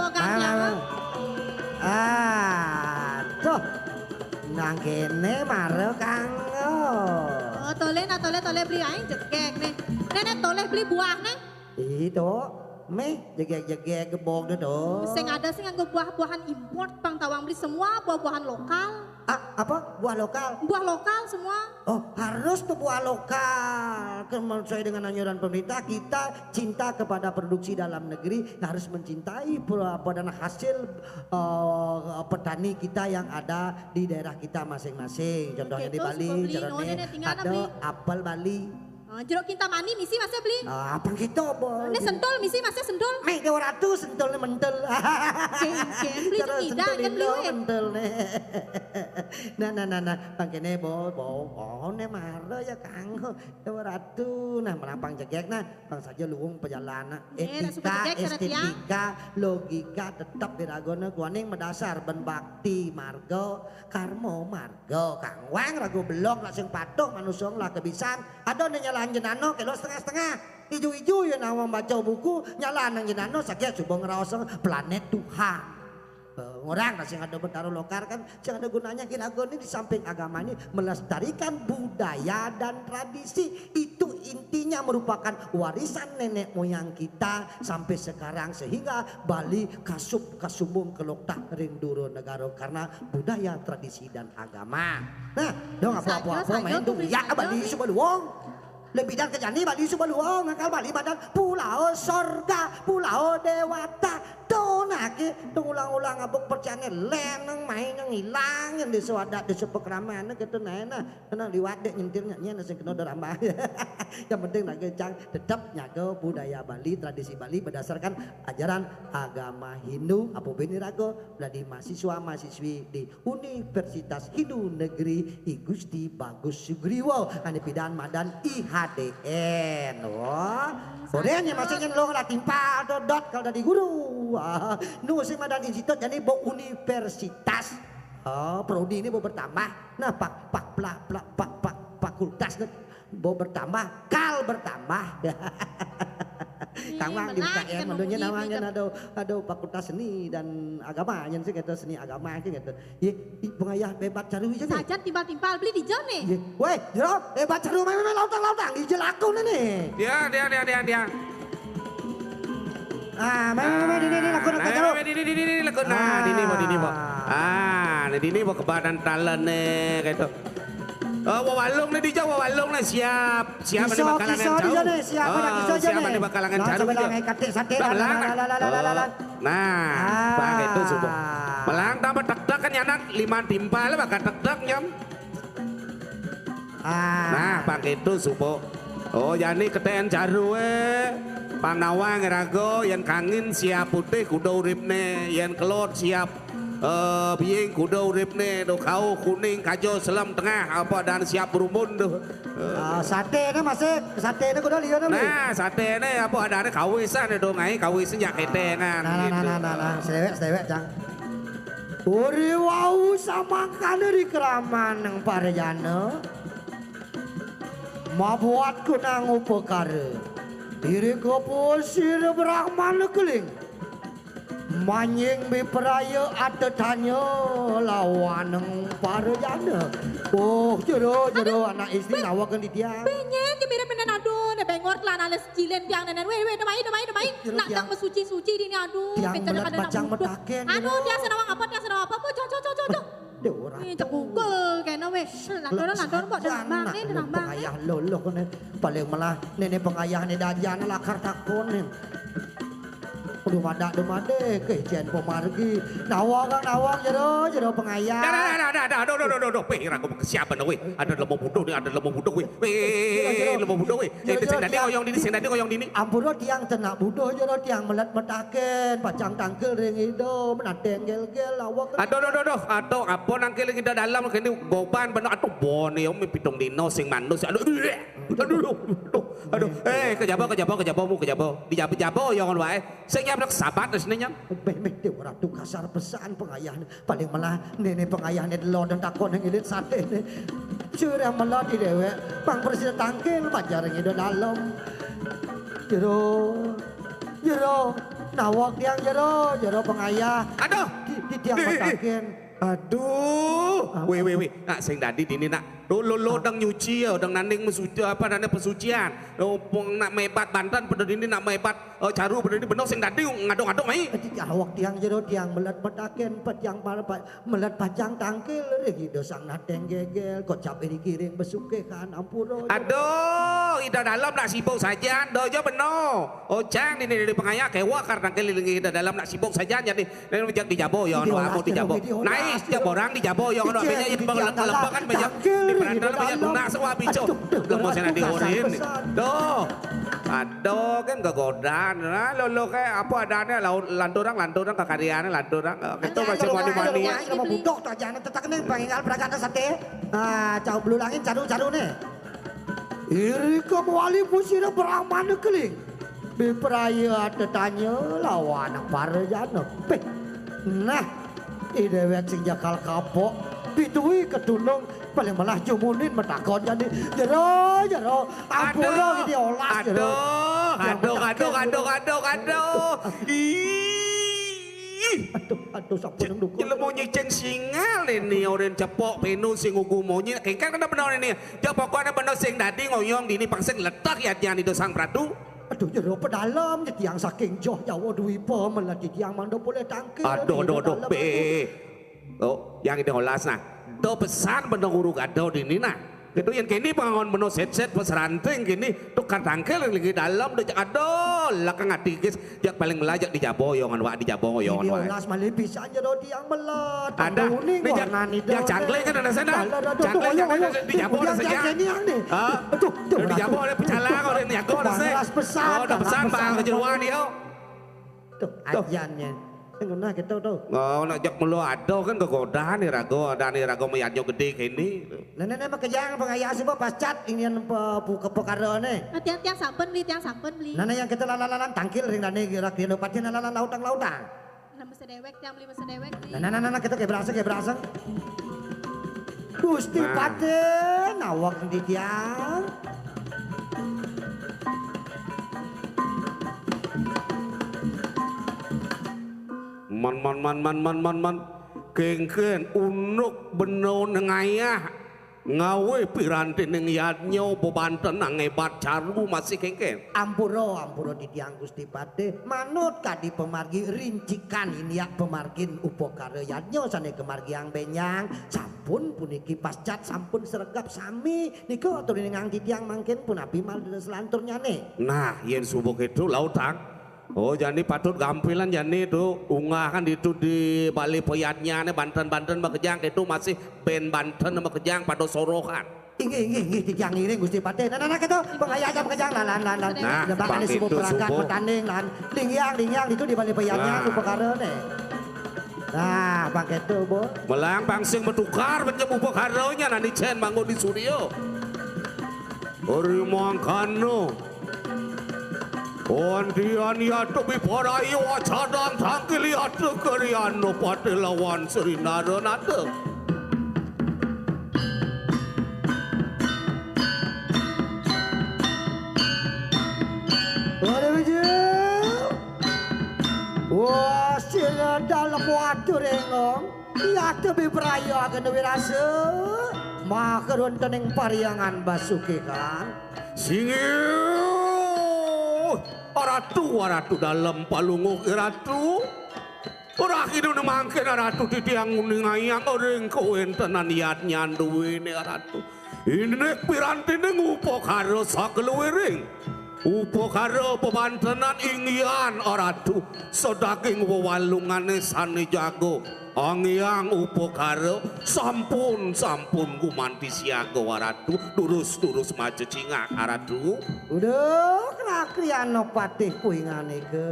Apa, Kang? Aduh. Nang kene mara, Kang. Oh, tole, nah, tole, tole, Beli. Ae jegeg, nih. Nih, nih, tole, Beli, buah, nih. Ih, to. Meh, jegeg-jegeg gebog to. Sing ada sing nganggo buah-buahan import, pang tawang, Beli, semua buah-buahan lokal. Ah, apa? Buah lokal? Buah lokal semua. Oh, harus tuh buah lokal. Kan sesuai dengan anjuran pemerintah, kita cinta kepada produksi dalam negeri, harus mencintai pro-, apa dan hasil, eh, petani kita yang ada di daerah kita masing-masing. Contohnya di Bali, contohnya ada apel Bali. Ah, jeruk Kintamani misi Mas Beli. Ah, apa gitu, Bo? Ini sentul misi Mas, sentul. Meh, dua ratus sentul nih mentul. Jen, jen, Beli. Cara itu ngidan, sentul kan, Beli, lo weh. Mentul nih. Nah, nah, nah, nah. Pang kene, Bo, Bo. Oh, ne mara ya, Kang. Dua ratus. Nah, melampang jegeg, nah. Pang saja luung perjalanan. Iya, nah, suka jegeg, cara tiang. Etika, estetika, logika, tetap diragone. Guaning medasar ben bakti marga, karma marga. Kang wang ragu belok, lah sing patuh manusia lah kebisan. Ada ne nyalahan jenano, kelo setengah-setengah. Ijo-ijo ya nawang baca buku, nyalahan nang jenano, saget suba ngraosa planet Tuhan. Eh, orang lah sing ada Betara Lokar kan, sing ada gunanya kira ini di samping agama ini melestarikan budaya dan tradisi. Itu intinya merupakan warisan nenek moyang kita sampai sekarang, sehingga Bali kasup kasubung keloktah ring dura negara karena budaya, tradisi, dan agama. Nah, dong apa-apa main tuh ya Bali suba luong. Lebih dan kejani Bali suba luong, ngakal Bali badan pulau sorga, pulau dewata. Tuh nah ke, tuh ulang-ulang abuk percayane leneng main yang hilang yang desa adat, desa pekrama, nah gitu, nah, nah, nah, liwat dek nyentir nyanyian sing kena drama. Yang penting nak cang tetap nyaga budaya Bali, tradisi Bali berdasarkan ajaran agama Hindu. Apa bini raga, dari mahasiswa mahasiswi di Universitas Hindu Negeri I Gusti Bagus Sugriwa, ane pidan madan I H D N. Wah, boleh nih, maksudnya lo lah timpal dodot kalau dari guru. Ah, nu sing madan institut, jadi bo universitas. Oh, prodi ini bo bertambah. Nah, pak, pak, plak, plak, pak, pak, fakultas nih bo bertambah, kal bertambah. Tawang di U K M, aduh, nyen nawang, nyen, aduh, aduh, Fakultas Seni dan Agama, nyen sih gitu, seni agama sih gitu. Ye, i, pengayah bebat caru aja nih. Sajan timpal-timpal, beli di jam nih. Ye, weh, jero, bebat caru, main, main, lautang, lautang, ijel aku nih nih. Dia, dia, dia, dia, dia. Ah, main, main, main, ini, ini, lagu, lagu, nah, caru. Ini, ini, ini, ini, lagu, nah, ini, ini, ini. Ah, ini, ini, kebadan talent nih, gitu. Oh, wawalung nih, dijak wawalung nih, siap. Siapa nih bakalan ngancaru? Siapa nih bakalan ngancaru? Nah, nah, nah, nah, nah, nah. Nah, bang itu subuh. Melang tambah tek-tek kan nyanak lima timpal bakal tek-tek nyam. Ah. Nah, bang itu subuh. Oh, jani keteken caru eh. Pang nawang rago, yen kangin siap putih kuda uripne, yen kelot siap eh, biying kuda uripne, do kau kuning kajo selem tengah apa dan siap berumbun do. Ah, sate ne masih, sate ne kuda liya ne. Nah, sate ne apa adane kawisan do ngai kawis nyak ketengan. Nah, nah, nah, gitu. Nah, nah, nah, sedewek, sedewek, Cang. Uri wau samangkane ri kraman nang parjana. Mabuat kunang upakara. Iri kopo sira brahmana keling. Manjing bipraya atetanya lawaneng parajana. Oh, jero, jero, anak istri nawaken titiang. Benyek, mirip nenen, aduh, ne bengor telan alis cilin tiang nenen. Weh, weh, demai, demai, demai. Nak tiang mesuci-suci dini, aduh. Tiang melet pacang metaken. Aduh, tiang senawang apa, tiang senawang apa. Boh, cok, cok, cok, cok, cok. Duh, ora. Ih, cekungkul kena weh. Lantur, lantur, mbok tenang bang, nih, tenang bang. Pengayah lolo kene. Paling melah nene pengayah ne dajan lakar takone. Dumadak, dumadek, kecen pemargi. Nawang, nawang, jero, jero pengayah. Dah, dah, dah, dah, dah, aduh, aduh, aduh, aduh, peh, ragu kesiapan, weh. Ada lemah buduh nih, ada lemah buduh, weh. Weh, lemah buduh, weh. Eh, sing dadi ngoyong dini, sing dadi ngoyong dini. Ampura tiang tenak buduh, jero tiang melet metaken, pacang tangkil ring ida, menateng gel-gel, awak. Aduh, aduh, aduh, aduh, aduh, apa nangkil ring ida dalam, kene goban, bener, aduh, bone, om, pitung dino, sing manus, aduh, aduh, aduh, aduh, aduh, eh, kejaba, kejaba, kejaba, mu kejaba, dijaba-jaba, ya, ngono wae. Sing nyabrak sabat, terus ini, nyam. Meh, meh, Dewa Ratu kasar pesan pengayahne. Paling melah, nene pengayahne delo dan takon yang ilit sate ne. Curah melah di dewek, pang bersih tangkil, pajar yang ida dalam. Jero, jero, nawak tiang jero, jero pengayah. Aduh. Di, di tiang petakin. Aduh. Weh, weh, weh. Nak sing dadi dini nak. Lo, lo, lo dang nyuci ya, dang nanding mesuci apa nane pesucian. Lo pung nak mebat banten pada dini nak mebat eh, caru pada dini bener sing dadi ngadong-ngadong mai. Awak tiang jero tiang melet metaken pet tiang pal-, pa-, melet pacang tangkil ring ida sang nateng gegel kocap iri kiring besukihan ampura. Aduh, ida dalam nak sibuk saja, ndo aja beno. Ojang dini dari pengayah kewa kar tangkil ring ida dalam nak sibuk saja jadi Nek dijak dijabo ya ngono aku dijabo. Naik dijabo orang dijabo ya ngono benya yen lepekan benya di perantara benya guna sewa bicu. Lemo sing dadi orin. Duh. Aduh kan kegodan. Nah, lo lo kayak apa adanya lanturang lanturang kekaryane lanturang. Itu masih mani-mani. Nama budok tak jane tetek ning penginggal beragane sate. Ah, cau belulangin caru-caru ne. Irika mawali pusira brahmana keling. Bipraya tetanya lawan parajana. Peh. Nah, i dewek sing jakal kapok, pituwi ketunung paling melah jumunin metakon jadi jero, jero. Ampura gitu olas jero. Aduh, aduh, aduh, aduh, aduh, aduh. Ih. Aduh, aduh, sampun ndukur. Jelema nyicing singal ini, oren cepok penu sing ugu monyi. Kengken kena bener ini. Ya pokoknya bener sing dadi ngoyong dini pang sing letah ya dian itu Sang Pratu. Aduh, jero pedalem, tiang saking joh Jawa Dwipa, melah tiang mando boleh tangkil. Aduh, aduh, aduh, be. Oh, yang ini olas nah. Do pesan bener guru gado dini nah. Gitu yang kini pengangon bener set-set pas ranting kini tukar tangkil yang lagi dalam do aduh, lakang ati gis, jak paling melajak dijabo yongan wak dijabo yongan wak. Ini olas malih pisan jero tiang melah. Ada. Ini jak cangkling kan ada sana. Cangkling kan ada dijabo ada saja. Aduh, dijabo ada pecalang ada niaga ada sih. Pesan, oh, ada pesan bang kejeruan dia. Tuh, ajannya. Sing genah gitu tuh. Oh, nak jak mulu ada kan kegodahan nih rago, ada nih rago mayatnya gede kini. Nah, nah, nah, makejang pengayah sih, Pak, pascat ingin pe-, buka perkara nih. Nah, tiang, tiang sampun beli, tiang sampun beli. Nah, nah, yang kita lalan-lalan tangkil ring dane kira-kira pati lalan lautang-lautang. Nah, mesti dewek, tiang beli mesti dewek beli. Nah, nah, nah, nah, kita kayak berasa, kayak berasa. Gusti Patih, nawak di tiang. Man, man, man, man, man, man, man. Kéngkén, unduk bena nengayah. Ngawé pirantining yadnya bebanten nang hébat caru masih kéngkén. Ampura, ampura titiang Gusti Patih. Manut kadi pamargi rincikan inyak pamargin upakara yadnya sané kamargiang bénjang. Sampun puniki pascat sampun sregep sami. Nika aturiningang titiang mangkin punapi malih salanturnyané. Nah, yén suba kéto lautang. Oh, jani patut gampilan jani to unggahan ditu di balé payadnyané banten-banten makejang kéto masih bén banten makejang pada sorohan. Inggih, inggih, inggih, titiang ngiring Gusti Patih. Nah, nah, nah, kéto, pangayah aja makejang, lan, lan, lan, lan. Nah, lah, bakané pang suba kéto perangkat suba. Matanding, lan. Lingyang, lingyang, ditu di balé payadnya, nah. Upakarané. Nah, pang kéto, Bu. Melang pang sing matukar, penyem upakarané, nani cén manggon di studio. Ri mangkana. Antian yata biparaya acadan tangkil yata Kriana Patih lawan Sri Naranata. Waduh, Wijil. Wah, sira dalem waduh rengong. Yata biparaya agena wirasa. Maka wontening paryangan basuki kan. Singgih, Ratu, Ratu dalem palungguh, Ratu. Rahina mangkin, Ratu, titiang nguningayang ring kawéntenan yadnyan duwéné, Ratu. Indik pirantining upakara sakaluwiring. Upakara pabantenan inggihan, Ratu. Sadaging wewalungané sané jaga. Anggiang upakara sampun, sampun gumanti siaga, Ratu. Durus, durus macecingak, Ratu. Uduh, Kriana Patih kuinganika.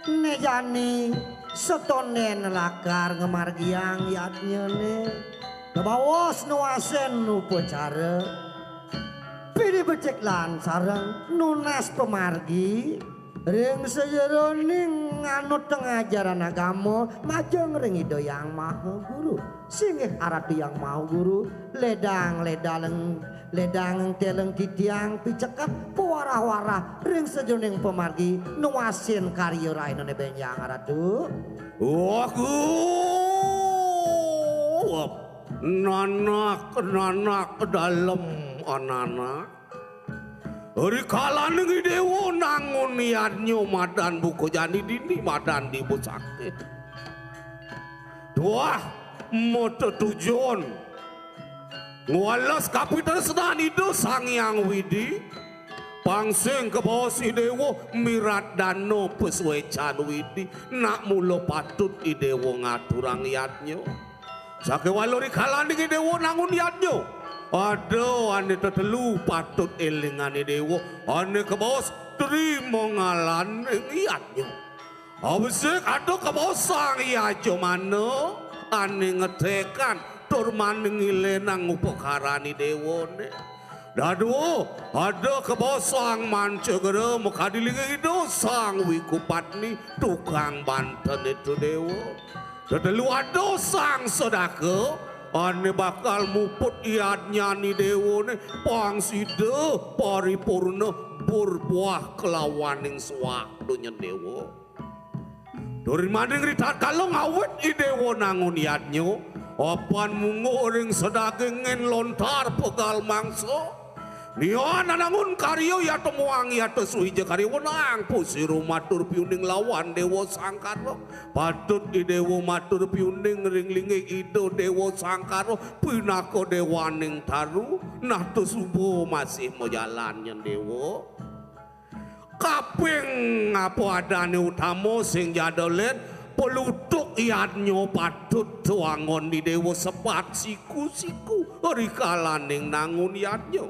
Né jani setondén lakar ngamargiang yadnyané. Kabaos nuasin upacara. Pidi becik lan sareng nunas pamargi. Ring sajeroning nganut ngajaran agama majeng ring Ida Hyang Maha Guru. Singgih Ratu Hyang Maha Guru, ledang ledaleng ledang teleng titiang piceket pawarah-warah ring sajeroning pamargi nuasin karya rahinané bénjang Ratu. Wah, nanak, nanak dalem ananak. Rikalaning Idéwa nangun yadnya madan buka jani dini madan dibu sakti. Tuah, matetujon. Ngwales kapitresnan Ida Sang Hyang Widi. Pang sing kabaos Idéwa mirat dana pasuécan Widi. Nak mula patut Idéwa ngaturang yadnya. Sakéwala rikalaning Idéwa nangun yadnya. Ada ané tetelu patut élingan Idéwa, ané kabaos trima ngalaning yadnya. Abesik ada kabaos Sang Yajamana, ané ngetékan tur maning ngilénang upakaran Idéwané. Dadua, ada kabaos Sang Mancagra makadi linggih Ida Sang Wikupatni, tukang banten itu Déwa. Tetelu ada Sang Sadaka, ané bakal muput yadnyané Déwané, pang sida paripurna berbuah kelawaning suak dunya Déwa. Tur maning ritatkala ngawit Idéwa nangun yadnya, apan mungguh ring sadagingin lontar pegal mangsa. Nian nangun karya yata muang yata suhija karya wenang pusira matur piuning lawan Déwa Sangkara. Patut Idéwa matur piuning ring linggih Ida Déwa Sangkara pinaka déwaning taru. Nah, tusuba masih majalan nyen Déwa. Kaping apa adané utama sing jadalén, pelutuk yadnya patut tuangon Idéwa sepat siku-siku rikalaning nangun yadnya.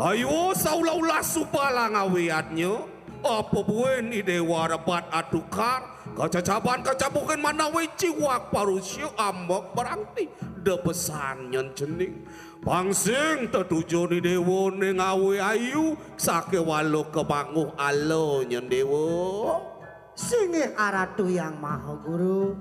Ayo saula-ula subalang awé yadnya, apa buin Idéwa rebat atukar, kacacaban kacabukin manawé ciwak parusia ambek berangti, debesan nyen cening. Pang sing tetujon Idéwané ngawé ayu, sakéwala kabanguh ala nyen Déwa. Singgih Aratu Hyang Maha Guru,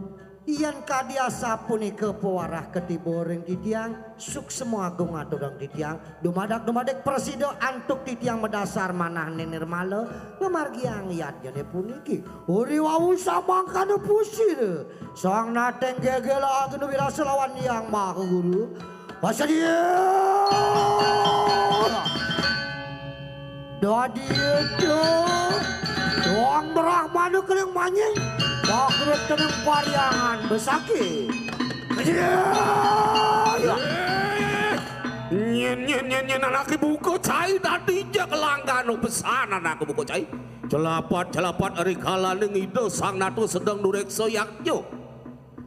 Yén kadi asapunika pawarah katiba ring titiang, suksma agung aturang titiang, dumadak-dumadik prasida antuk titiang madasar manah nirmala ngamargiang yadnyané puniki. Uri wau samangkana pusira, Sang Nateng Gegel Ageng Wirasa lawan Hyang Maha Guru. Pasadia! Dadi itu, Tuang Brahmana keling manying, bangkrut teneng pariangan besaki. Pasadia! Nyén, nyén, nyén, nyén, anaké buka cai, dadi ja kelanggana pesan anaké buka cai. Celapat, celapat ari kalaning Ida Sang Nata sedeng nureksa yadnya.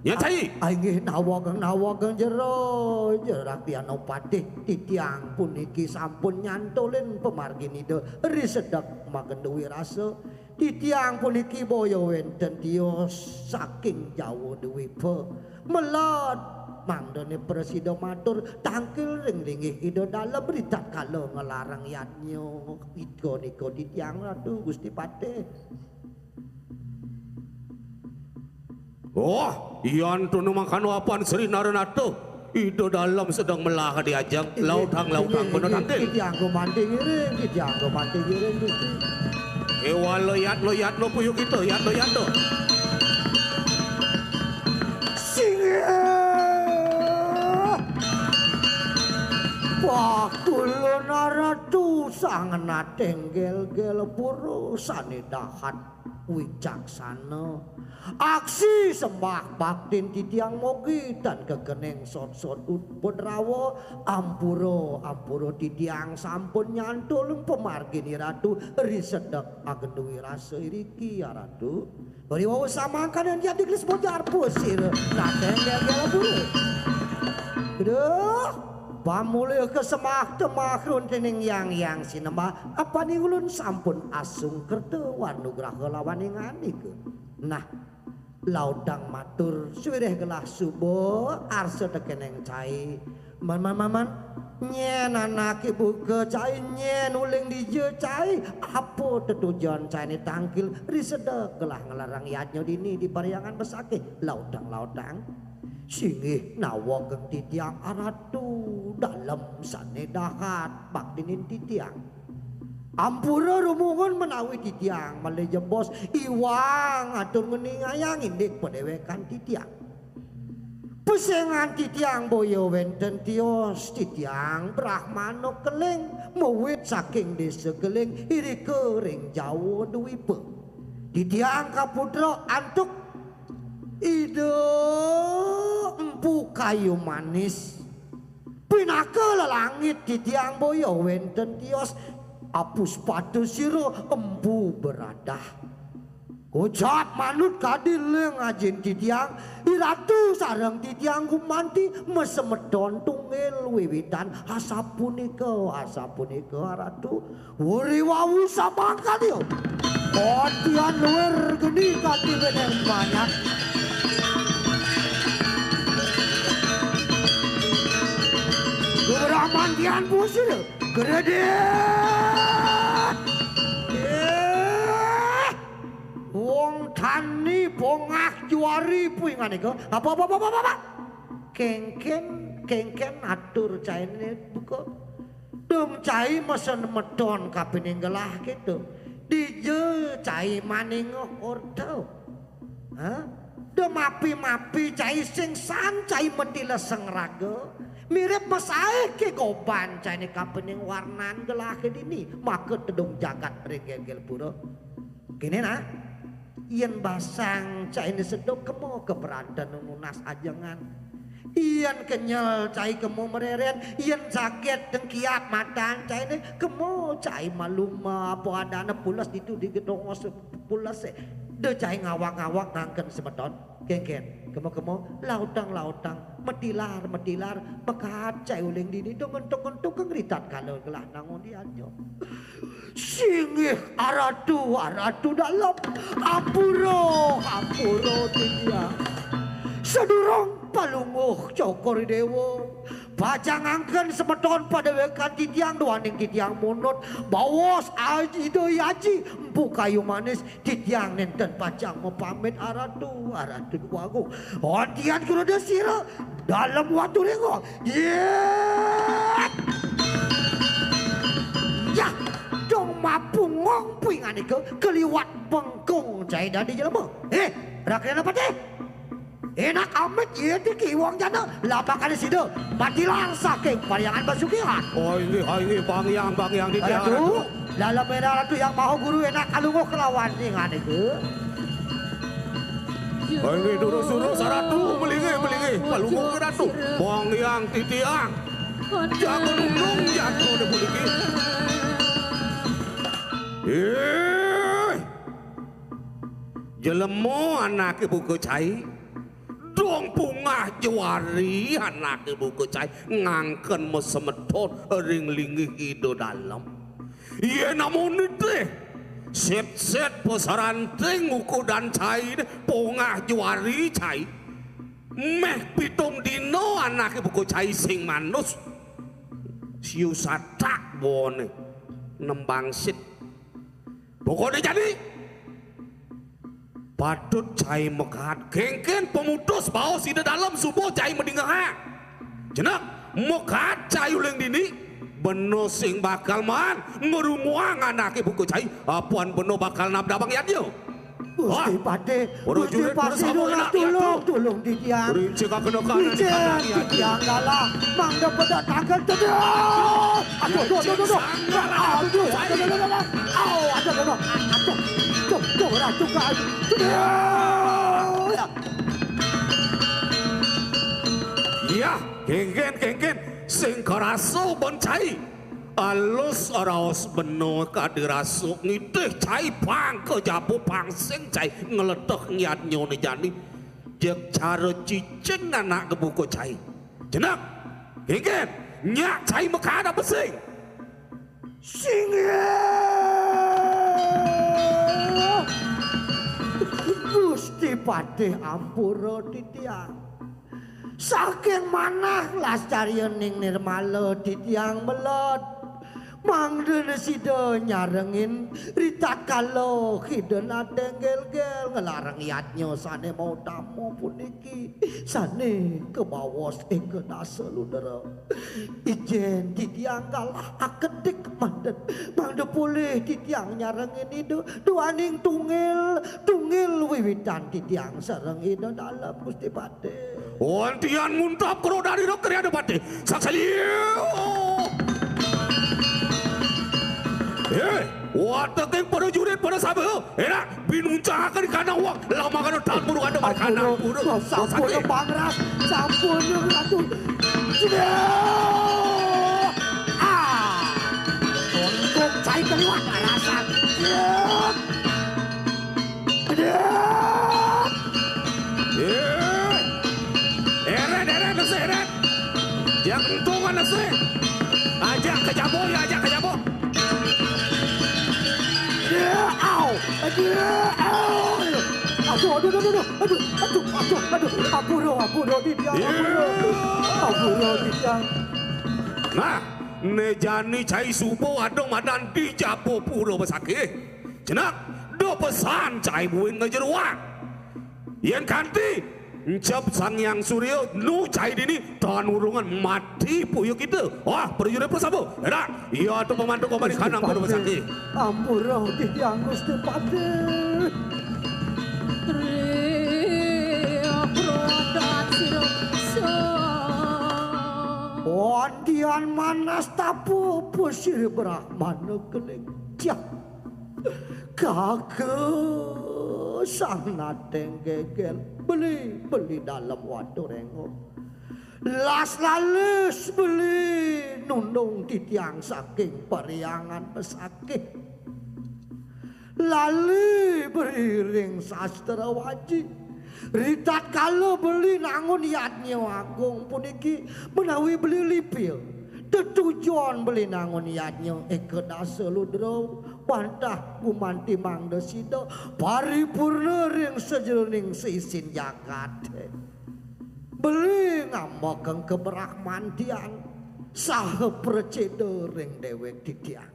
Nyén cai. Inggih nawageng, nawageng jero, jero Rakti Anopatih, titiang puniki sampun nyantulin pamargin Ida ri sedek Magendwi rasa. Titiang puniki boya wénten tios saking Jawa Dwipa. Meled mangdané prasida matur tangkil ring linggih Ida Dalem ritatkala nglarang yadnya. Ika nika titiang Ratu Gusti Patih. Oh, yan tunu mangkana apan Sri Naranata. Ida Dalem sedeng melah diajeng. Inggih, lautang, lautang, inggih, kono inggih. Tangkil. Titiang gumanti ngiring, titiang gumanti ngiring, Gusti. Éwala yatno, yatno, puyu kita, yatno, yatno. Singgih. Wah, kula Naratu Sang Nateng Gelgel Pura sané dahat wicaksana. Aksi sembah baktin titiang mogi tan kekening sot-sot ut-, putrawa, ampura, ampura titiang sampun nyantul pamargin Ratu ri sedek Agendu Wirasa iriki, ya Ratu. Bari wau samangkaning jadi gelis bojar pusir, Nateng Gelgel Pura. Duh, pamulih kesemah temah runtining yang, yang sinembah, apaning ulun sampun asung kerta warnugraha lawaning andika. Nah, lautang matur, suwirih gelah suba, arsa tekening cai. Man, man, man, man. Nyén anaké buka cai, nyén uling dija cai. Apa tetujon cainé tangkil, ri sedek gelah nglarang yadnya dini di paryangan besakih. Lautang, lautang. Singgih nawageng titiang Aratu Dalem sané dahat baktinin titiang. Ampura rumuhun menawi titiang malih jebos iwang atur ngeningayang indik padéwékan titiang. Pesengan titiang boya wénten tios, titiang Brahmana Keling, mawit saking Désa Keling, irika ring Jawa Dwipa. Titiang kaputra antuk Ida Empu Kayu Manis. Pinaka lelangit titiang boya wénten tios, apuspata sira Empu Beradah. Kocap manut kadi ling ajin titiang, Iratu sareng titiang gumanti masemeton tunggil wiwitan asapunika, asapunika Ratu. Uri wau samangkana. Kotian luir geni kati beneng banyak. Gebraman tian pusir. Gredit. Eh. Wong tani bongah juari puingan ika. Apa, apa, apa, apa, apa? Kéngkén, kéngkén atur cainé buka. Dum cai mesen medon kapining gelah kéto. Dija cai maninga orta. Hah? Dum mapi-mapi cai sing san cai mati leseng raga. Mirip masaih ké goban cainé kapining warnan gelah ké dini. Maka tedung jagat ring Gelgel Pura. Kéné nah, yén basang cainé seduk kema ka peranten nunas ajengan. Yén kenyel cai kema mererén, yén sakit dengkiat matan cainé kema cai malu apa adané pules ditu di gedong pules. Da cai ngawak-ngawak ngangken semeton. Kéngkén, kema-kema, lautang-lautang, metilar-metilar, makaat cai uling dini, da ngentuk-ngentuk keng ritatkala gelah nangun dianjo. Singgih Aratu, Aratu Dalem, ampura, ampura titiang. Sadurung Palungguh Cokor I Déwa, Pacang angken semeton padéwékan titiang duaning titiang munut baos Ida Aji Empu Kayu Manis, titiang nénten pacang mapamit Aratu, Aratu Déwa Agung. Ontian Kruda Sira, Dalem Watu Réngo. Yé! Yah, dong mapungong pinganika kaliwat bengkung cai dadi jelema. Éh, rakyatna patih. Énak amit yé tiki wong jana, labakané sida matilang saking parhyangan pasugihan. Oh, inggih, oh, inggih, Bang Hyang, Bang Hyang, titiang Ratu, Ratu. Dalem Ratu Hyang Maha Guru énak kalungguh kelawan inganika. Oh, inggih, durus, durus, Ratu, melinggih, melinggih, kalungguh Ratu. Bang Hyang titiang. Jago nundung jatuh di puniki. Éh. Jelema anaké buka cai. Dong pungah juari anaké buka cai ngangken masemeton ring linggih Ida Dalem. Yén amonité sét-sét pasaranting ukudan cainé pungah juari cai. Méh pitung dina anaké buka cai sing manus. Siu satak boné nembang sit. Pokoké jani patut cai makaad. Kénkén pamutus baos Ida Dalem suba cai madingehang. Jenek, makaad cai uling dini, bena sing bakal maan ngrunguang anaké buka cai, apan bena bakal nabdabang yadnya. Gusti Patih, Gusti Patih, tulung, tulung titiang. Ijin titiang galah, mangda pada tangan tedang. Aduh, aduh, aduh, aduh, aduh. Aduh, aduh, aduh, aduh, aduh. Au, aduh, aduh, aduh. Aduh, aduh, aduh, aduh. Yah, kénkén, kénkén, sing karasa ban cai. Alus raos bena kadi rasa ngitih cai pang ka jaba pang sing cai ngleteh ngiadnyané jani. Jeg cara cicing anak gebuka cai. Jenek, kénkén, nyak cai makaad apa sing? Sing. Gusti Patih ampura titiang. Saking manah lascaryaning nirmala titiang meled. Mangda sida nyarengin ritatkala Ida Nateng Gelgel nglarang yadnya sané mautama puniki, sané kabaos ékadasa ludra. Ijin titiang galah akedik manden, mangda polih titiang nyarengin Ida duaning tunggil, tunggil wiwitan titiang sareng Ida Dalem Gusti Patih. Wontian nguntap kro dari rok kriya Patih. Saksali. Éh, wateking para jurit para saha. Énak binuncangaken kana wong lamangana tan buru ada makanan buru. Sampun pangras, sampun Ratu. Sudah. Ah. Untuk cai kaliwat rasan. Aduh. Éh. Eret, eret, nasi, eret. Yang entungan nasi. Ajak ke jabo, ya, ajak ke jabo. Ya, au. Aduh, au. Aduh, aduh, aduh, aduh, aduh, aduh, aduh, aduh, ampura, ampura, Dinda, ampura. Ampura, Dinda. Nah, né jani cai suba ada madan di jaba pura besakih. Jenek, da pesan cai buin ngejeruan. Yén kanti, encep Sang Hyang Surya, nu cai dini, tan urungan mati puya kita. Wah, prajurit prasaba. Enak, iya tu pemantu komani kanang kudu besakti. Ampura titiang Gusti Patih. Ria prodat sira sa. Wantian manas tapa pusir Brahmana keling. Cah. Kaka sang nateng gegel, beli, beli dalem watu rengo. Las lalis beli nundung titiang saking pariangan pesakit. Lali beri ring sastra waji. Ritatkala beli nangun yadnya agung puniki menawi beli lipil. Tetujon beli nangun yadnya eka dasa ludra wantah gumanti mangda sida paripurna ring sajeroning sisin jagat. Beli ngambekeng kebrahman tiang saha preceda ring dewek titiang.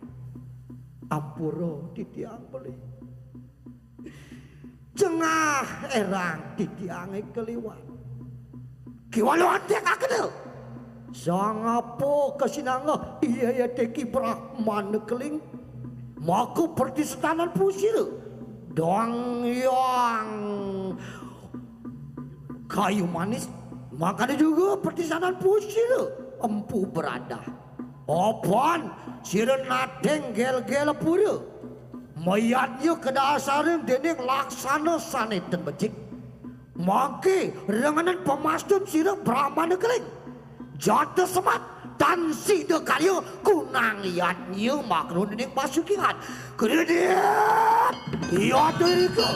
Ampura titiang beli. Jengah erang titiange kaliwat. Kiwala antek akena. Sang apa kasinanga iya ya teki brahmana keling. Maka pertisetanan pusira. Dong yang kayu manis, makanya juga pertisetanan pusira empu beradah. Opan sira nateng gel-gel pura. Mayatnya kedasarin dening laksana sane ten becik. Mangke rengenan pemastun sira brahmana keling. Jata semat tan sida karya kunang yadnya makrun ning pasukingan. Kredit! Iya dirika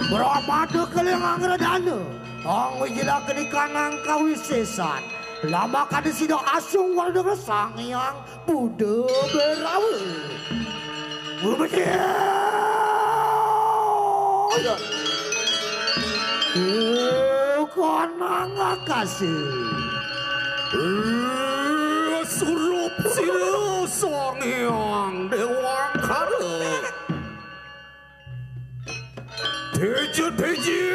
brahmana keling angradana. Angwijilakani kanang kawisesan. Lamakana sida asung warda Sang Hyang Buddha Berawa. Umedya! Kanang akasa. Eh, surup sira Sang Hyang Dewangkara. Teja, teja.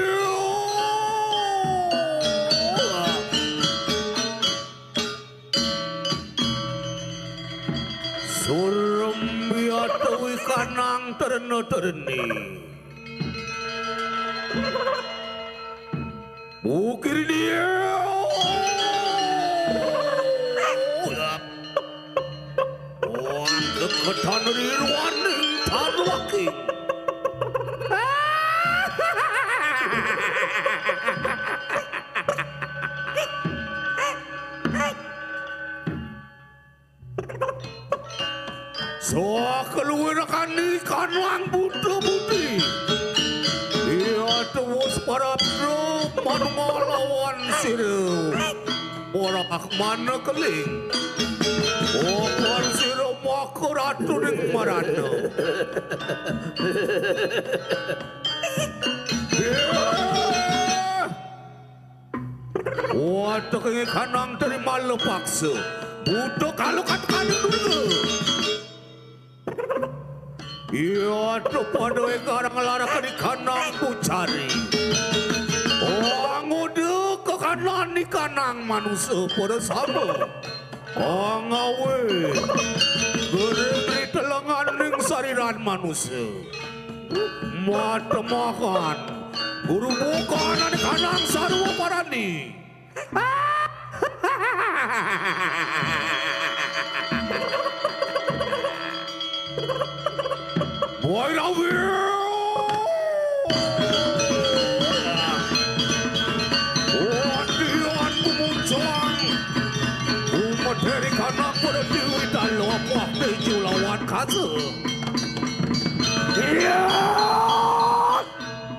Surembi atawi kanang terna-terni. Bukir dia. Wan deketan riruaning tarwaking. Sakeluwirkani kanang buta budi. Iya tewus parabda manunggal lawan sira. Ora mana keling. Opan sira maka ratuning marana. Watek ing kanang terima lepaksa. Buta kalukat kaning durga. Iya, pada ing karang larak di kanang pucari. Angoda ke kanan di kanang manusa pada sama. Angawe. Gering di telenganing sariran manusa. Matemahan. Guru bukan di kanang sarwa parani. Boy Rawi. Wadian kumuncang. Umat dari kanak berdiwi talo apuak teju lawan kaca. Iya.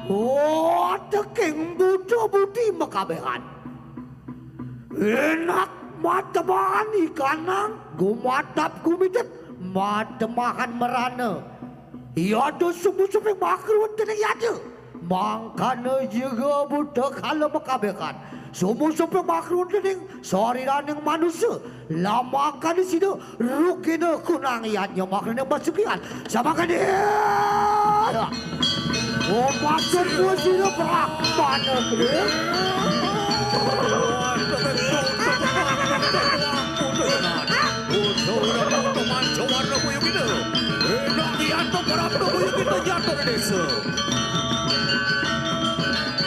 Wateking buta budi makabehan. Enak matemahan ikanang gumatap gumitet matemahan merana. Yada sumu-sumu makruan dening yada. Mangkana jiga buta kala makabehan. Sumu-sumu makruan dening sariraning manusa. Lamakan sida rugina kunang yadnya makrana basukian. Sama kene. Upasan dua sila brahmana kene.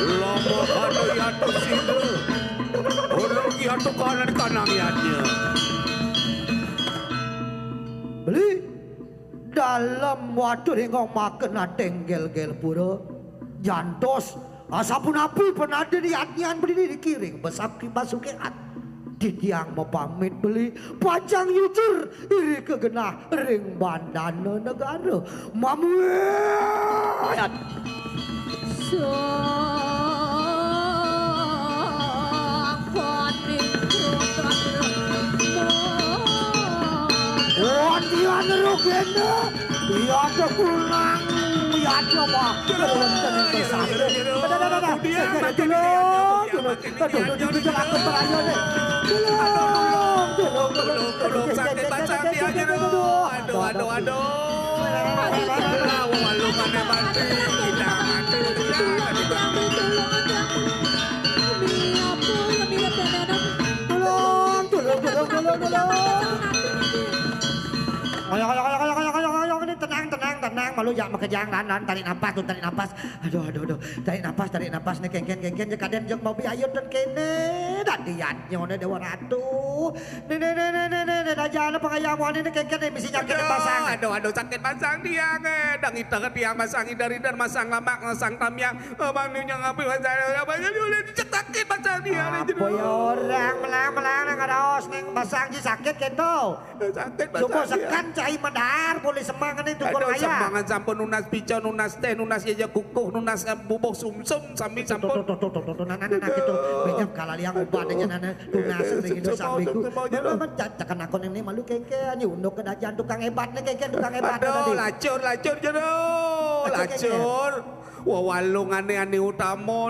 Lama kada yata sila. Orang yata kanan kanang yadnya. Beli dalam watur hingga makan ateng gel-gel pura. Jantos asapunapi penada di atnyan berdiri dikiring besakti basukeat. Titiang mapamit beli pacang yucur iri kegenah ring bandana negara. Mamuat. Sapaning Wantian rugena, iya ada kunang, iya ada mah. Wonten ing kesah. Dah, dah, dah, dah. Saya kira dulu. Aduh, aduh, aduh, aduh, aduh, aku perayaan nih. Tolong, tolong, tolong, tolong, sakit pasang dia aja dulu. Aduh, aduh, aduh. Lawa-lawa lu mana mati, kita mati. Tolong, tolong, tolong, tolong, tolong. Ayo, ayo, ayo, ayo, ayo, ayo, ayo, ini tenang, tenang, tenang. Malu jak makejang, lan, lan, tarik napas, tuh, tarik napas. Aduh, aduh, aduh. Tarik napas, tarik napas nih, kengken, kengken, ya kadén jek mau biayun dan kene. Dadi yadnya nih Dewa Ratu. Nih, nih, nih, nih, nih, nih, nih, aja anak pengayam nih, nih, kengken, nih, misi sakit pasang. Aduh, aduh, sakit pasang dia, nih. Dang ita ke tiang masang idar-idar, masang lamak, masang tamiang. Abang nih yang ngapain pasang, apa jadi udah dicek sakit pasang dia, nih, apa jadi ya orang, melang-melang, nang ngeraos, nih, pasang ji sakit gitu. Sakit. Suku pasang dia. Sekan cai medar, boleh semangan itu. Aduh, semangan sampun nunas pica, nunas teh, nunas ya kukuh, nunas, eh, bubuh sumsum, sami sampun. Tuh, tuh, tuh, tuh, tuh, tuh, nah, nah, nah, nah, gitu. Banyak kala liang ubadnya, nah, nah, tunas, eh, eh, sing itu sumsum, sambiku. Sumsum, sumsum, sumsum. Memang tekan aku ini malu kengken, ini unduk ke dajan tukang hebat nih, kengken tukang hebat tadi. Aduh, lacur, lacur, jero. Lacur, kengken. Lacur. Wah, walung ane, ane utama,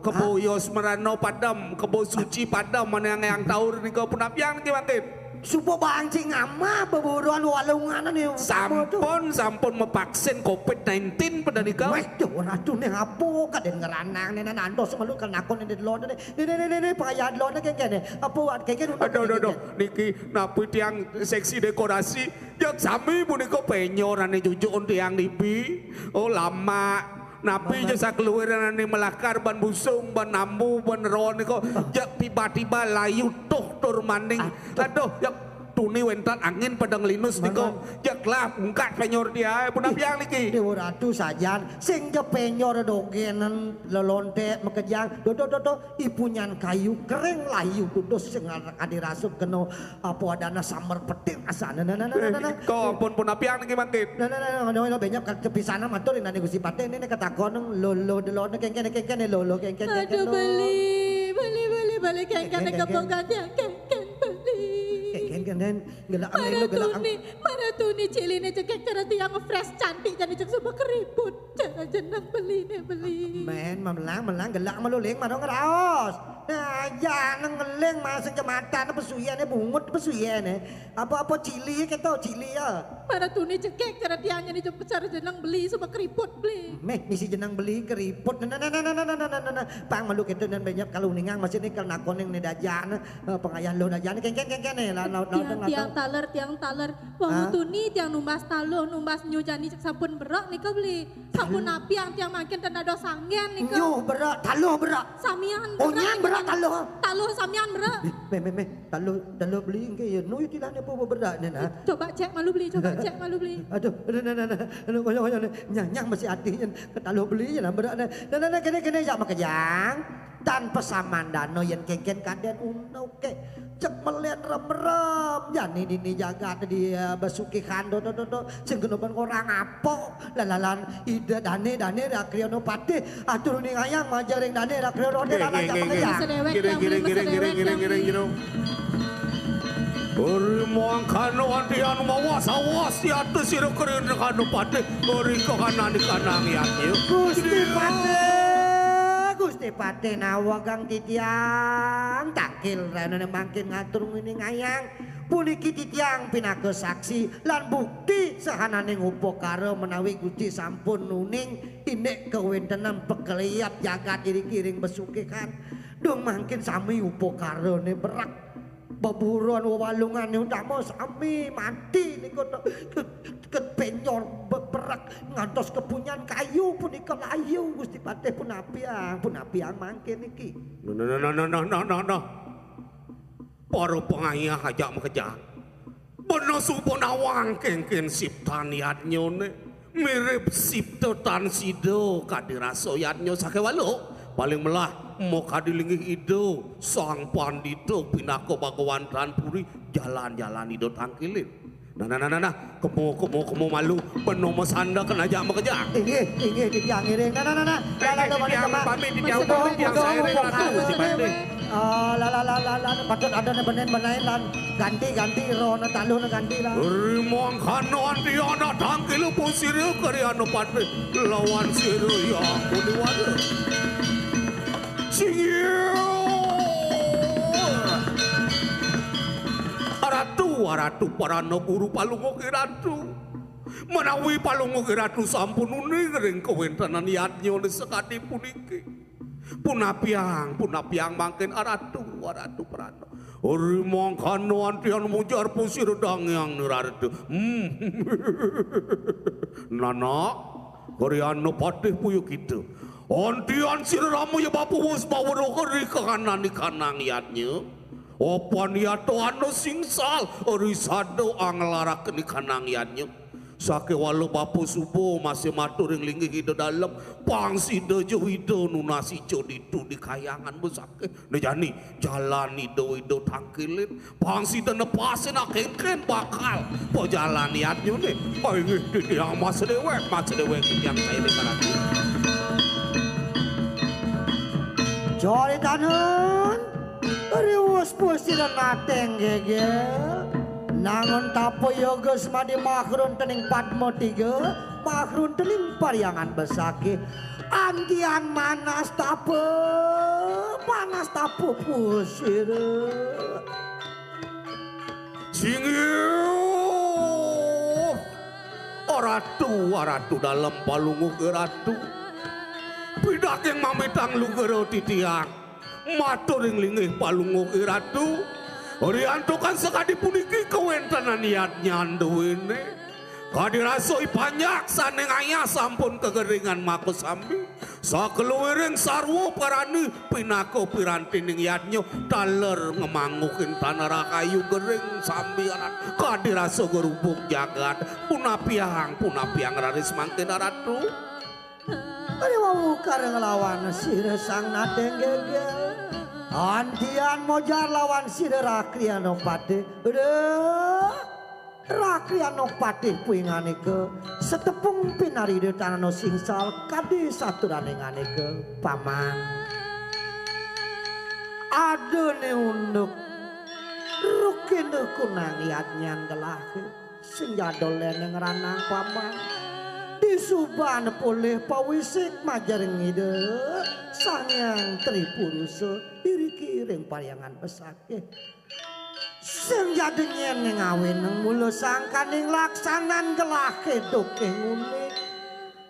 kebo yos merano padam, kebo suci padam, mana yang, yang taur nih, kau penapian nih, Bangkit. Supo bangci ngama beburuan walungan nih. Sampun, sampun mevaksin covid nineteen pada nika. Waduh, ratu nih apa? Kadén ngeranang nih, nandos malu kan aku nih di luar nih. Nih, nih, nih, nih, nih, pengayaan luar nih, kengken nih. Apa, kengken, aduh, aduh, aduh. Niki, napi tiang seksi dekorasi? Jek sami punika penyor ane jujuk tiang nipi. Oh, lama. Napi je sakeluaran ane melakar ban busung, ban nambu, ban ron nika, jek tiba-tiba layu tuh tur maning. Aduh. Aduh, jek tuni wénten angin pada nglinus nika. Jek lah, ungkat penyor dia, punapian niki. Dewa Ratu sajan, sing je penyor dogenen lelonte makejang. Dodo, dodo, ipunyan kayu kering layu kudus sing adirasuk kena apa adana samber petir asana. Nah, nah, nah, nah, nah, nah. Kau ampun punapian niki, Bangkit. Nah, nah, nah, nah, nah, nah, banyak kan tepisana matur inane Gusti Patih ini ketakon lolo delone kengken kengken lolo kengken kengken. Aduh, beli, beli, beli, beli, kengken kengken kebong gantian, kengken beli. Kengken kengken gelak ame lu gelak. Maratuni, maratuni ciline cekek cara tiang fresh cantik jane cek suba keriput. Cara jeneng beli ne beli. Men, melang, melang, gelak malu ling, marang raos. Nah, ya, neng ngeling, masuk jematan, pesuyen, bungut, pesuyen. Apa-apa cili, kita cili ya. Maratuni cekek, cara tiangnya nih, cara jeneng beli, sama keriput beli. Meh, misi jeneng beli, keriput. Nah, nah, nah, nah. Pang malu kita dan banyak kalau ningang, masih nih kalau nakoning nih dajan, eh, pengayah lo dajan, kengken, kengken nih, lah, lah, lah, tiang, lah, tiang taler, tiang taler. Wah, tuni, tiang numbas taluh, numbas nyujani, sampun berok nih kau beli. Sampun apiang tiang mangkin ten dados anggen nika. Nyuh berak, taluh berak. Samian berak. Onyan berak taluh. Taluh samian berak. Meh, meh, meh, taluh, taluh beli engke ya. Nu itilahne apa berak ne nah. Coba cek malu beli, coba cek malu beli. Aduh, aduh, nah, nah, nah. Aduh, koyo, koyo, nyah, nyah masih ati yen ke taluh beli yen berak ne. Nah, nah, nah, kene, kene ya makejang. Tan pesamandana yen kengken kaden uno ke. Cek melen rem-rem. Jani dini jagat di, eh, besuki kando do, do, do. Sing kena ben orang apa? Lalalan ida dane, dane Rakriano Patih. Atur ning ayang majeng ring dane Rakriano Patih. Nggih, lalan nggih, nggih, nggih. Sedewek. Giring, yang giring, beli giring, giring, besedewek, giring, yang giring, beli. Giring. Uri mangkano antian mawas awas di atas sira kering Rakriano Patih. Uri kahanan di kanang yati. Gusti Patih, Gusti Patih nawa kang titiang. Tangkil renane mangkin ngatur ngene ngayang. Puniki titiang pinaka saksi lan bukti sahananing upakara menawi Gusti sampun nuning indik kawentenan pekeliat jagat iriki ring besukihan. Dong mangkin sami upakarane berak. Beburon wewalungane utama sami mati nika to. Ke, ke penyor beberak ngantos kepunyan kayu punika layu Gusti Patih punapiang, punapiang mangkin niki. No, no, no, no, no, no, no, no, no. Para pangayah ajak makejang. Bena suba nawang kengken siptan yadnyane. Mirip sipta tan sida kadi rasa yadnya sakewala. Paling melah makadi linggih Ida Sang Pandita pinaka Bhagawan Tan Puri jalan-jalan Ida tangkilin. Nah, nah, nah, nah, nah. Kemo, kemo, kemo malu. Bena masanda kena ajak makejang. Inggih, inggih, titiang ngiring. Nah, nah, nah, nah. Lah, lah, lah, pamit, titiang pamit, titiang pamit, titiang sae ratu, Gusti Patih. Oh, lah, lah, lah, lah, lah, patut ada ne benen benain lan. Ganti, ganti, roh ne taluh ne ganti lah. Rimang kanon dia nak tangkil upun sira kari anu Patih lawan sira ya Kudiwara. Singgih. Aratu, aratu, para guru palungguh iratu. Menawi palungguh iratu sampun uning ring kawentenan yadnya sakadi puniki. Punapiang, punapiang mangkin aratu, aratu prana. Ri mangkana antian mujar pusir dangyang nirarta. Hmm. Nanak, Griana Patih Puyukita. Antian sira Rama ya Bapa wus bawa roh ri kahanan ikanang yadnya. Opan yata ana singsal ri sada anglarak ikanang yadnya. Sakewala Bapa Suba masih matur ring linggih Ida Dalem, pang sida ja Ida nunas ica ditu di kayangan besakeh. Né jani jalan Ida, Ida tangkilin, pang sida nepasin akéngkén bakal pajalan yadnyané. Inggih titiang mas déwék, mas déwék titiang kairing ngarati. Coritanun, riwus pusira nateng gegel, nangun tapa yoga semadi makrun tening padma tiga, makrun tening paryangan besakeh, antian manas tapa, manas tapa pusira. Singgih, Ratu, Ratu Dalem palungguh Ratu. Pidaging mamitang lugra titiang. Matur ring linggih palungguh Ratu. Riantukan sakadi puniki kawentenan yadnyan duéné. Kadi rasa I Panjak sané ngayah sampun kageringan makasami. Sakeluwiring sarwa parani pinaka pirantining yadnya taler ngamangguhin tanah rahayu gering sambiaran kadi rasa gerubug jagat punapiang, punapiang raris mangkin Ratu. Ari wau kareng lawan sira sang nadeng gegel. Antian mojar lawan sira Rakriana Patih. Udah. Rakriana Patih puinganika setepung pinarida tanana singsal kadi saturaning anéka paman. Adané unduk rukina kunang yadnyan gelahé sing jadol léneng ranang paman. Disuban polih pawisik majeng Ida Sang Hyang Tri Purusa iriki ring paryangan besakeh. Sing jadingin ning awineng mula sangkaning laksanan gelah keduking unik.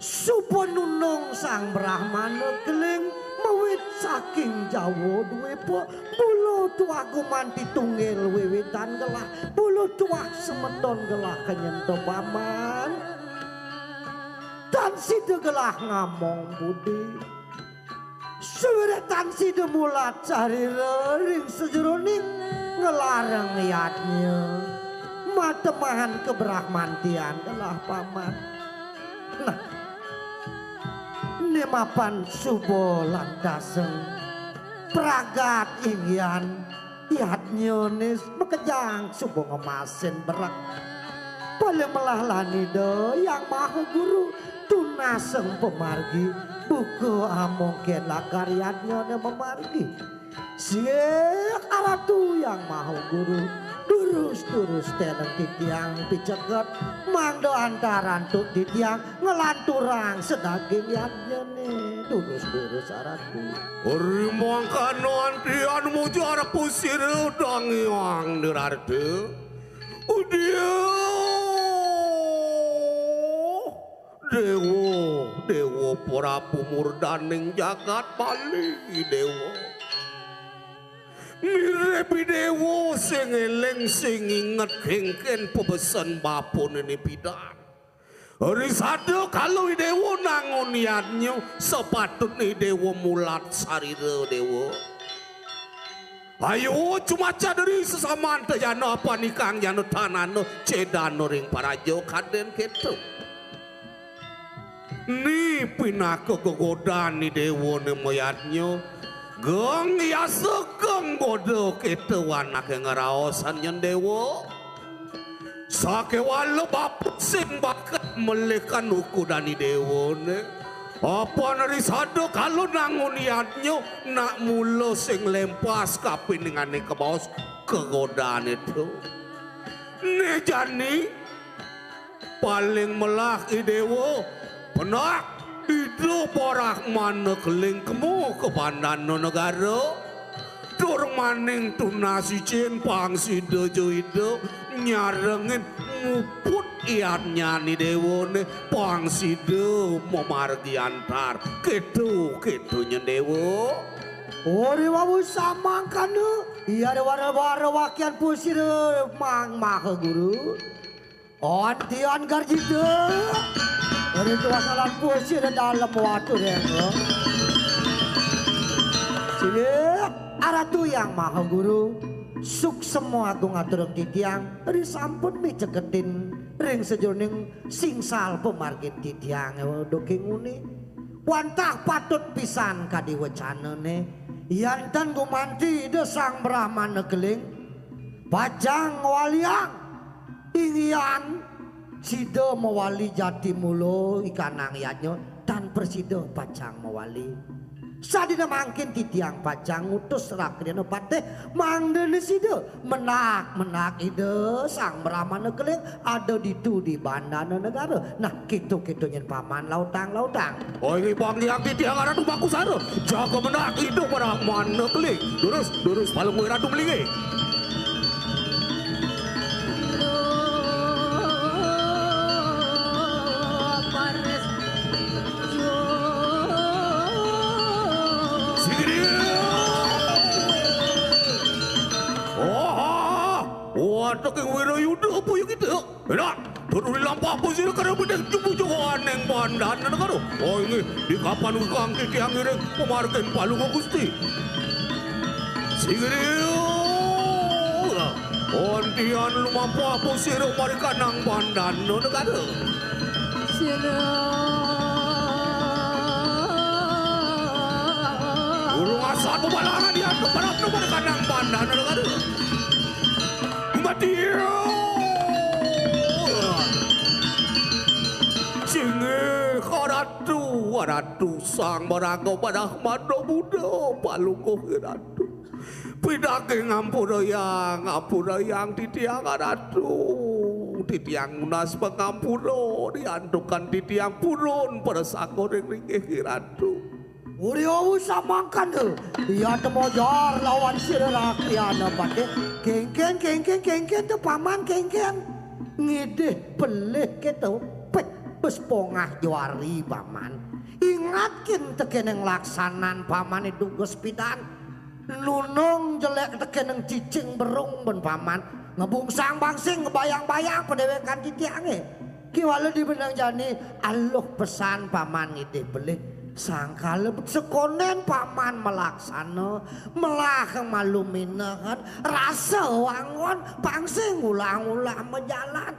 Suba nunung Sang Brahmana keling mawit saking Jawa Dwipa, mula tuah gumanti tunggil wiwitan gelah, mula tuah semeton gelah kenyenta paman. Tan sida gelah ngamong budi. Suwiratan sida mulat sarira ring sajeroning nglareng yadnya. Matemahan kabrahmantian gelah paman. Nah, né mapan suba lantaseng pragat inggihan yadnyané makejang suba ngemasin berek. Paling melah lan Ida Hyang Maha Guru tunaseng pamargi, buka amongkén lakar yadnyané mamargi. Sih Aratu Hyang Maha Guru, durus-durus teneng titiang piceket, mangda antar antuk titiang nglanturang sadaging yadnyané, durus-durus Aratu. Rimangkana antian mujar pusira dangyang nirarta. Udiya. Déwa, Déwa Prabu murdaning jagat Bali, Déwa. Mirip Déwa sing éling sing inget kéngkén pabesen bapané pidan. Risada kala Déwa nangun yadnya, sapatutné Déwa mulat sarira, Déwa. Ayo, cumaca diri sesaman tejana apanikang jana tanana cedana ring paraja kadén kéto. Ni pinaka gegodan Déwané mayadnya, geng yasa geng goda kéto anaké ngraosan nyén Déwa. Sakéwala bapa sing bakat melihkan ukudan Déwané. Apa risada kala nangun yadnya nak mula sing lempas kapiningané kabaos kegodané to. Né jani paling melah I Déwa penak Ida Brahmana Keling kema ka Bandana Negara. Tur maning tunas icin pang sida ja ida nyarengin muput yadnyane dewane pang sida mamargi antar. Keto, keto nyen dewa. Ori wawu samangkana, iya dewara-wara wakian pusira mang maha guru. Antian garjita. Ori tuasalan pusira dalem watu dengga. Sila aratu yang maha guru. Suksema agung aturang titiang. Ori sampun miceketin ring sajeroning singsal pamargin titiang. Duking uni. Wantah patut pisan kadi wecanane, yan tan gumanti Ida Sang Brahmana Keling, pacang ngwaliang inggihan sida mawali jati mula ikanang yadnya, tan prasida pacang mawali. Sadina mangkin titiang pacang ngutus Rakriana Patih mangdane sida menak-menak Ida Sang Brahmana Keling ada ditu di Bandana Negara. Nah, keto-keto nyen paman lautang-lautang. Oi, ngibangiang titiang aran Tubakusara. Jaga menak Ida Brahmana Keling. Durus, durus, Palungguh Ratu melinggih. Singiri. Wah, waduh, King Wirayuda, apa ya kita? Enak, turun lampak pusir karo bedek jumbu jawaning Bandana Negara. Oh, inggih, di kapan wikang titiang ngiring pamargin Palungguh Gusti. Singiri. Ontian lumampah pusir marikanang Bandana Negara. Sira. Urung asal bebalangan diantuk para penuh marikanang Bandana Negara. Mati. Singgih Ratu, Ratu Sang Maraga Brahmana Buddha, Palungguh Ratu. Pidaging ngampurayang, ngampurayang titiang Ratu. Titiang nunas pangampura, diantukan titiang purun prasangka ring linggih Ratu. Uri awu samangkana, iya temojar lawan sira rakyana Patih. Kéngkén, kéngkén, kéngkén to paman, kéngkén. Ngidih pelih kéto, pih bes pongah juari paman. Ingatkin tekéning laksanan paman dugas pidan. Nunung jelék tekéning cicing berung ben paman. Ngebungsang-bangsing, ngebayang-bayang padéwékan titiangé. Kiwala di benang jani, aluh pesan paman ngidih pelih. Sangkala sekondén paman malaksana, melah malu minehen, rasa wangun, pang sing ngulah-ngulah majalan.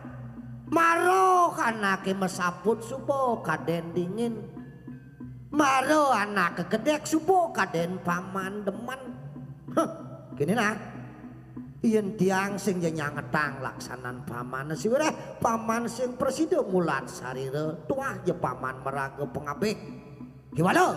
Mara anaké masaput suba kadén dingin. Mara anaké gedék suba kadén paman demen. Huh, kéné nah. Yén tiang sing ja nyangetang laksanan paman, siwireh paman sing prasida mulat sarira, tuah ja paman maraga pangabih. Kiwala,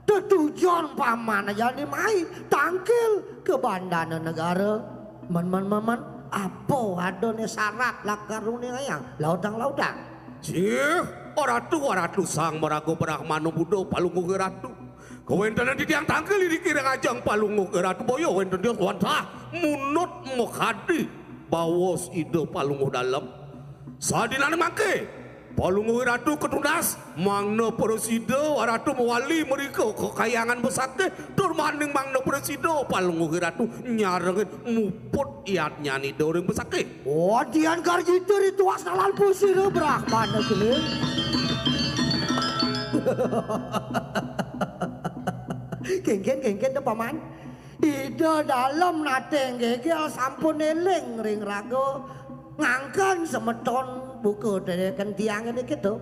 tetujon paman jani mai tangkil ka Bandana Negara. Men, men, men, men, apa adané sarat lakar uningayang? Lautang, lautang. Sih, Ratu, Ratu Sang Maraga Brahmana Buddha, Palungguh Ratu. Kawéntenan titiang tangkil iriki ring ajeng Palungguh Ratu, boya wénten tios wantah munut makadi baos Ida Palungguh Dalem. Sadinané mangké, Palungguh Ratu katunas, mangda prasida Ratu mawali mrika ka Kahyangan Besakih, tur maning mangda prasida Palungguh Ratu nyarengin muput yadnyané Ida ring Besakih. Wadian garjita rituas nalan pusira Brahmana Keling. Kéngkén, kéngkén to paman. Ida Dalem naté nggégél sampun éling ring raga. Ngangken semeton buka déwékan tiang niki to.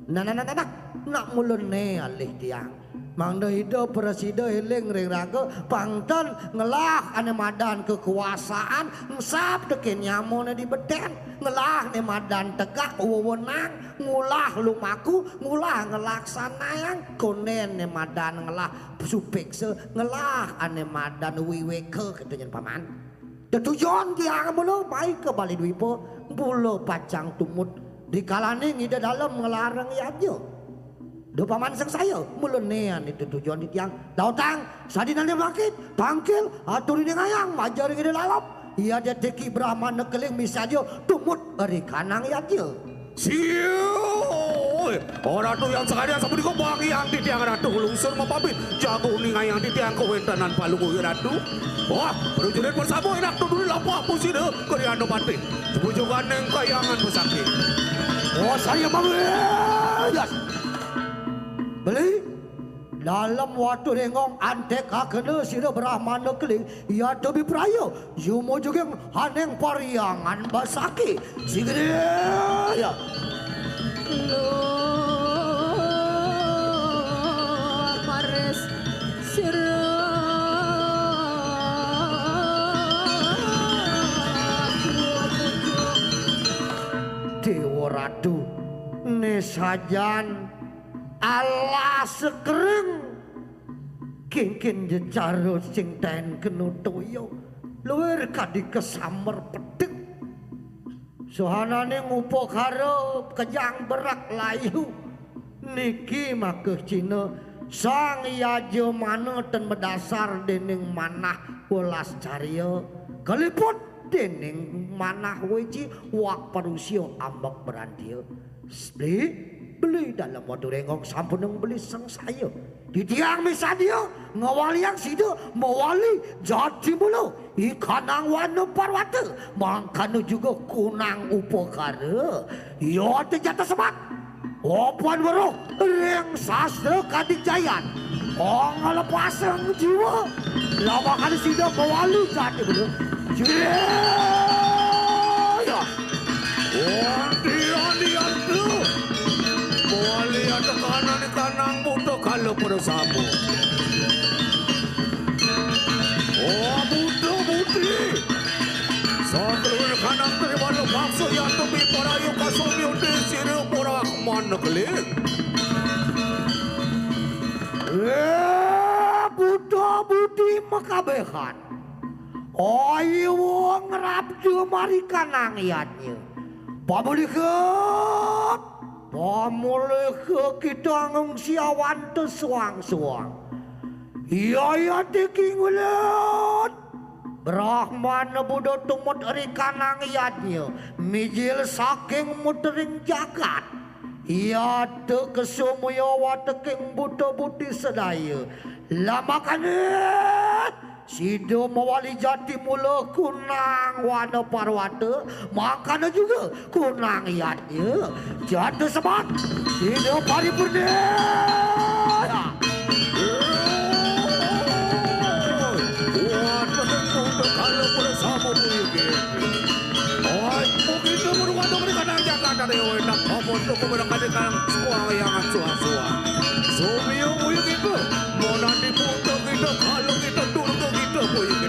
Nah, nah, nah, nah, nah. Nak mula né alih tiang. Mangda Ida prasida éling ring raga, pang ten ngelah ané madan kekuasaan, ngsap tekén nyamané di betén, ngelah ané madan tegak wewenang, ngulah lumaku, ngulah ngelaksanayang, kondén ané madan ngelah supéksa, ngelah ané madan wiwéka, kéto nyen paman. Tetujon tiang mula mai ka Bali Dwipa, mula pacang tumut. Dikalaning Ida Dalem nglarang yadnya. Duh paman sangsaya, mula néangan itu tujuan titiang. Dautang, sadinané mangkin, tangkil, atur ningayang, majaring ida lalap. Iya déteki Brahmana Keling misadia, tumut eri kanang yadnya. Siu! Oh, Ratu yang sekalian, sapunika bagian titiang Ratu lungsur mapamit. Jago ningayang titiang kawéntenan Palungguh Ratu. Wah, prajurit bersama enak dulu lapah pusida, Kriana Patih. Sepujukan neng kayangan pesakit. Oh, saya mawiyas. Beli, dalem Waturénggong antékakena sira Brahmana Keling, yata bipraya, yumujuging haning parhyangan basaki. Sigede, ya. Lumaris sira. Déwa Ratu, né sajan alas kering, kingkin jecara sing taén kena toya, luir kadi kasamber pedeng. Sohananing upakara kejang berak layu. Niki makeh cina Sang Yajamana ten madasar déning manah welas carya, kaliput déning manah weci wak parusia ambek berantia. Beli, beli dalem Waturénggong sampunang beli sangsaya. Titiang misadia ngawaliang sida mawali jati mula. Ikanang Wana Parwata, mangkana juga kunang upakara. Iya tejata sebat. Opan weruh ring sastra kadigjayan. Ong lepasang jiwa. Lawakan sida mawali jati mula. Iya. Wanti-wanti antu. Mawali atekanan kanang buta kala pada sama. Oh, buta budi. Satruwé kanang triwala paksa yatumi parayu kasumyuti sira Brahmana Keling. Eh, buta budi makabéhan. Ayu ngrabda marikanang yadnya. Pamulihan, pamuliha kita ngungsi awan suang-suang. Iya, iya, tiki ngulut. Brahmana Buddha tumut rikanang yadnya, mijil saking mutering jagat. Iya te kesumuya wateking buta budi sedaya. Lamakane sida mawali jati mula kunang wana parwata, mangkana juga kunang yadnya. Jata sebat, sida paripurna. Buat penentu untuk kalau bersama buyuki. Oi, begitu merupakan mereka nang jaga dari wenak. Apa untuk mereka dengan suang yang suang-suang. Sumio buyuki. Mau nanti punto kita, kalau kita turun kita buyuki.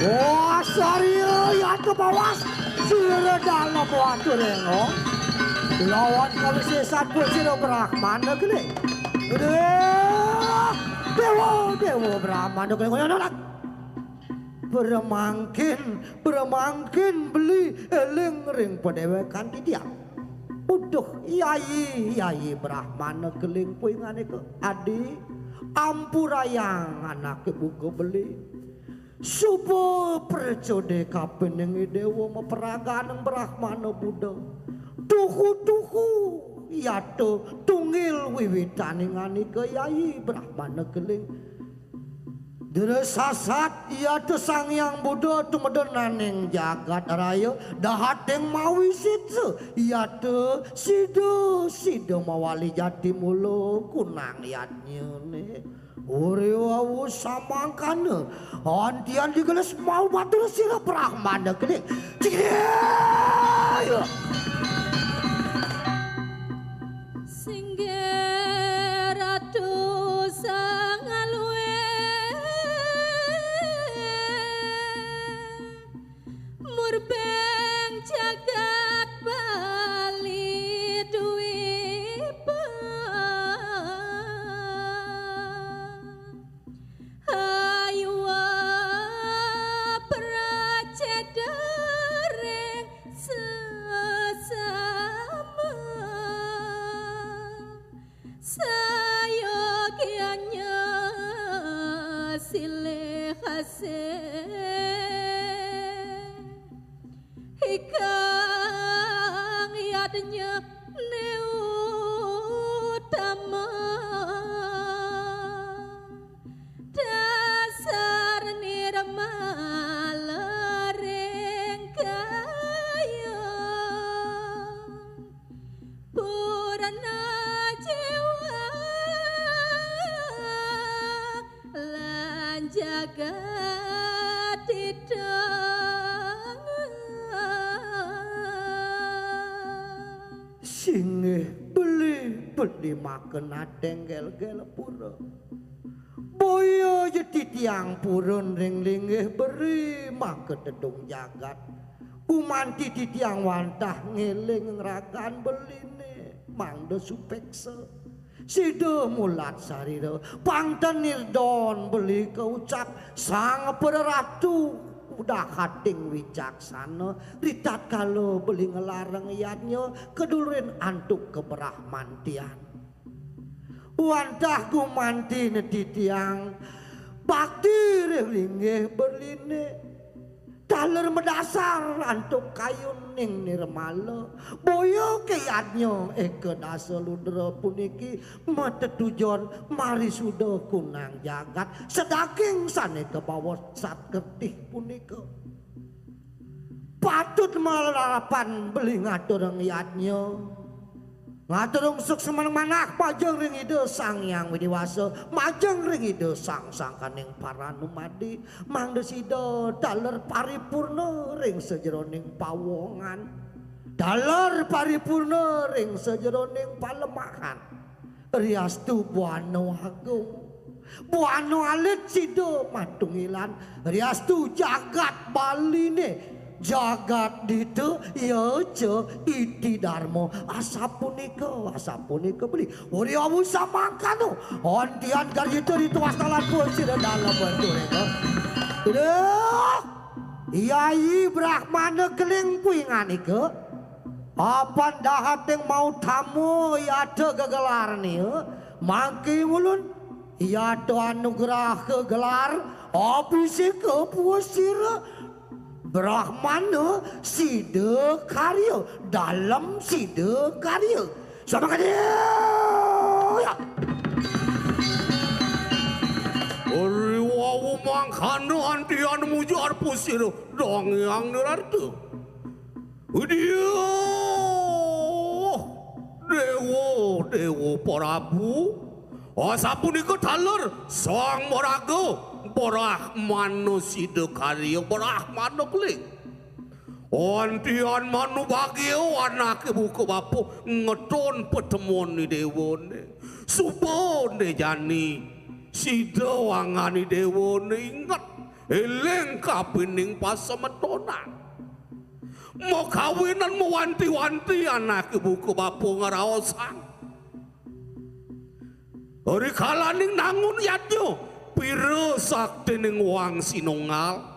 Wah, sari, ya, kebawas. Sira dalem watur engo. Lawan kawisésan pun sira Brahmana Keling. Aduh. Déwa, Déwa Brahmana Keling. Ngono, nak. Bremangkin, bremangkin beli éling ring padéwékan titiang. Uduh, Yayi, Yayi Brahmana Keling puingané ke adi. Ampurayang anaké buka beli. Suba pracodé kapining Idéwa maperaganing Brahmana Buddha. Tuhu-tuhu yata tunggil wiwitaning anika Yayi Brahmana Keling. Dresasat yata Sang Hyang Buddha tumedenaning jagat raya dahating mawisitsa yata sida-sida mawali jati mula kunang yadnyané. Uriwawu samangkana, antian digelis mau batur sira Brahmana Keling. Cih! Singgih Ratu Sang Alwé. Murbeng jagat Bali Dwipa. Hayuwa Silih asih ikang yadnya ne utama dasar nirmala ring kaya purana jiwa lan jagat idang. Singgih beli-beli maka nateng gel-gel pura. Boya ja titiang purun ring linggih beri maka tedung jagat. Gumanti titiang wantah ngeling ngragan beline mangda supeksa. Sida mulat sarira, pang ten nirdon beli kaucap Sang Praratu udah kating wicaksana, ritatkala beli ngelarang yadnya kedulurin antuk kebrahmantian. Wantah gumanti netitiang bakti ring linggih berline. Taler madasar antuk kayuning nirmala. Boya ke yadnya eka dasa ludra puniki matetujon marisuda kunang jagat sadaging sane kabawa sat kertih punika. Patut malarapan beli ngaturang yadnya. Ngaturang suksmaning manah majeng ring Ida Sang Hyang Widi Wasa, majeng ring Ida Sang Sangkaning Paranumadi, mangda sida taler paripurna ring sajeroning pawongan. Taler paripurna ring sajeroning palemahan. Riastu buana agung. Buana alit sida matunggilan. Riastu jagat Baline. Jagat dita ya ca iti darma. Asapunika, asapunika beli. Uri awu samangkana. Antian garjita dita wastalan pun sida dalem wentu rena. Duh! Yai Brahmana Keling puinganika. Apan dahating mautama yata gegelarnia, mangke ulun yata anugraha gelar abhiseka puasira Brahmana Sida Karya, Dalem Sida Karya. Samakadi. Ya. Uri wawu mangkana antian mujar pusira dong yang nirarta. Udiuh! Dewa, Dewa Prabu, asapunika taler Sang Maraga, Brahmana Sida Karya, Brahmana Keling. Antian manubagya anake buka bapa ngeton patemon ni dewane. Suba ne jani sida wangan ni dewane inget eling kapining pasemetonan. Makawinan mawanti-wanti anake buka bapa ngraosang. Rikalaning nangun yadnya, pira saktining wang sinunggal.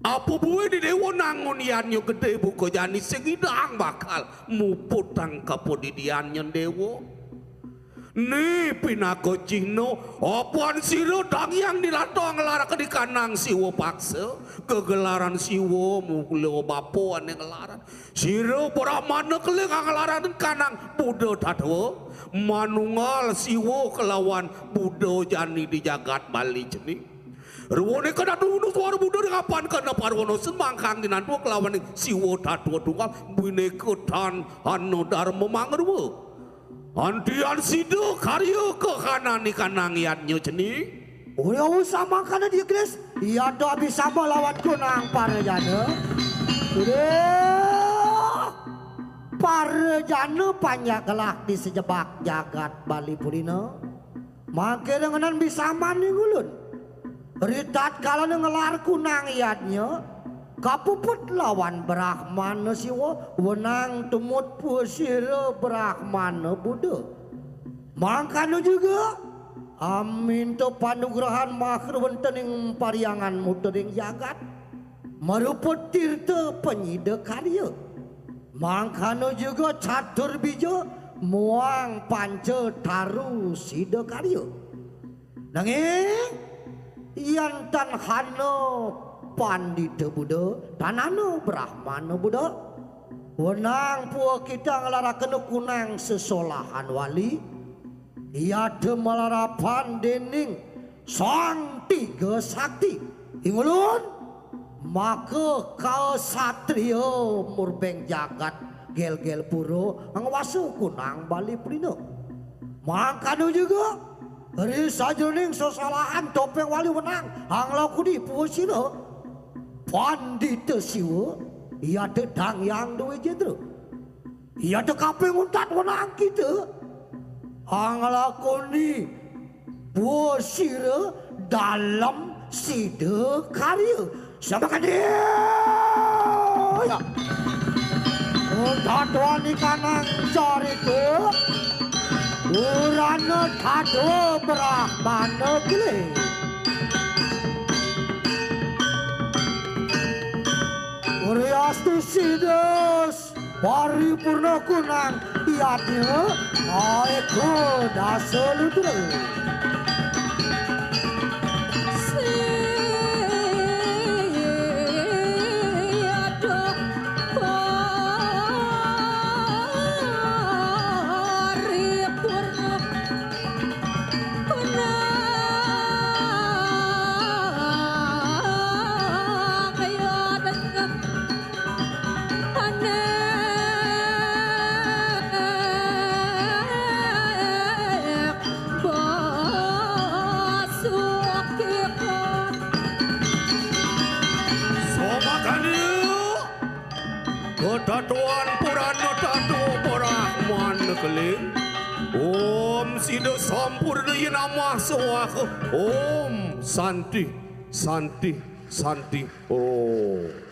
Apa buin di dewa nangun yadnya gede buka jani sing idang bakal muputang kapadidiannya dewa. Ni pinaka cihna, apan sira dang yang dilatang laraka dikanang Siwa paksa, kegelaran Siwa mula bapa ane ngelaran. Sira Brahmana Keling ngelaran kanang Buddha Tatwa, manunggal Siwa kelawan Buddha jani di jagat Bali cening. Ruwone kadatu suara Buddha ring apan kana parwana semangkang dinantu kelawan Siwa Tatwa tunggal bineka tan ana dharma mangrua. Antian sida karya kahanani kanang yadnya cening. Ora usah mangkana dia Kris, iya to abisama lawan kunang parajana. Udah. Parajana panjak gelak di sejebak jagat Bali Purina. Mangke rengenan bisaman ning ulun. Ritatkala ngelar kunang yadnya, kapuput lawan Brahmana Siwa, wenang tumut pusira Brahmana Buddha. Mangkana juga, aminta panugrahan makruwentening pariangan mutering jagat, marupa tirta panyida karya. Mangkana juga catur bija muang panca taru sida karya. Nanging yén tan hana pandita Buddha, tan hana Brahmana Buddha, wenang pua kita nglarakana kunang sesolahan wali, yata malarapan déning Sang Tiga Sakti. Ingulun, maka kasatriya murbeng jagat gel-gel pura ngwasa kunang Bali Pelina. Mangkana juga, ri sajeroning sesolahan topeng wali wenang, anglakuni pua sira, Pandita Siwa, yata Dang Hyang Dwi Jendra. Yata kaping untat wenang kita, anglakuni pua sira Dalem Sida Karya. Sambah kadya. Ya. Tatuan ikanang carita, Purana Tadwa Brahmana Keling. Uriastu sidas paripurna kunang yadnya, aeka dasa lutra. Somakanil, ketatuan Purana Tadwa Brahmana Keling. Om sida sampurna yen amah swaha. Om Santi, Santi, Santi. Om.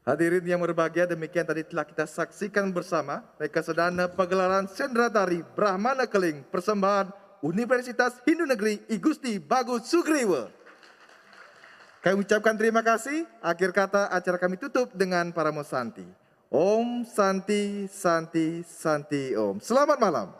Hadirin yang berbahagia, demikian tadi telah kita saksikan bersama reka sedana pagelaran Sendratari Brahmana Keling persembahan Universitas Hindu Negeri I Gusti Bagus Sugriwa. Kami ucapkan terima kasih. Akhir kata, acara kami tutup dengan Paramo Santi. Om Santi, Santi, Santi Om. Selamat malam.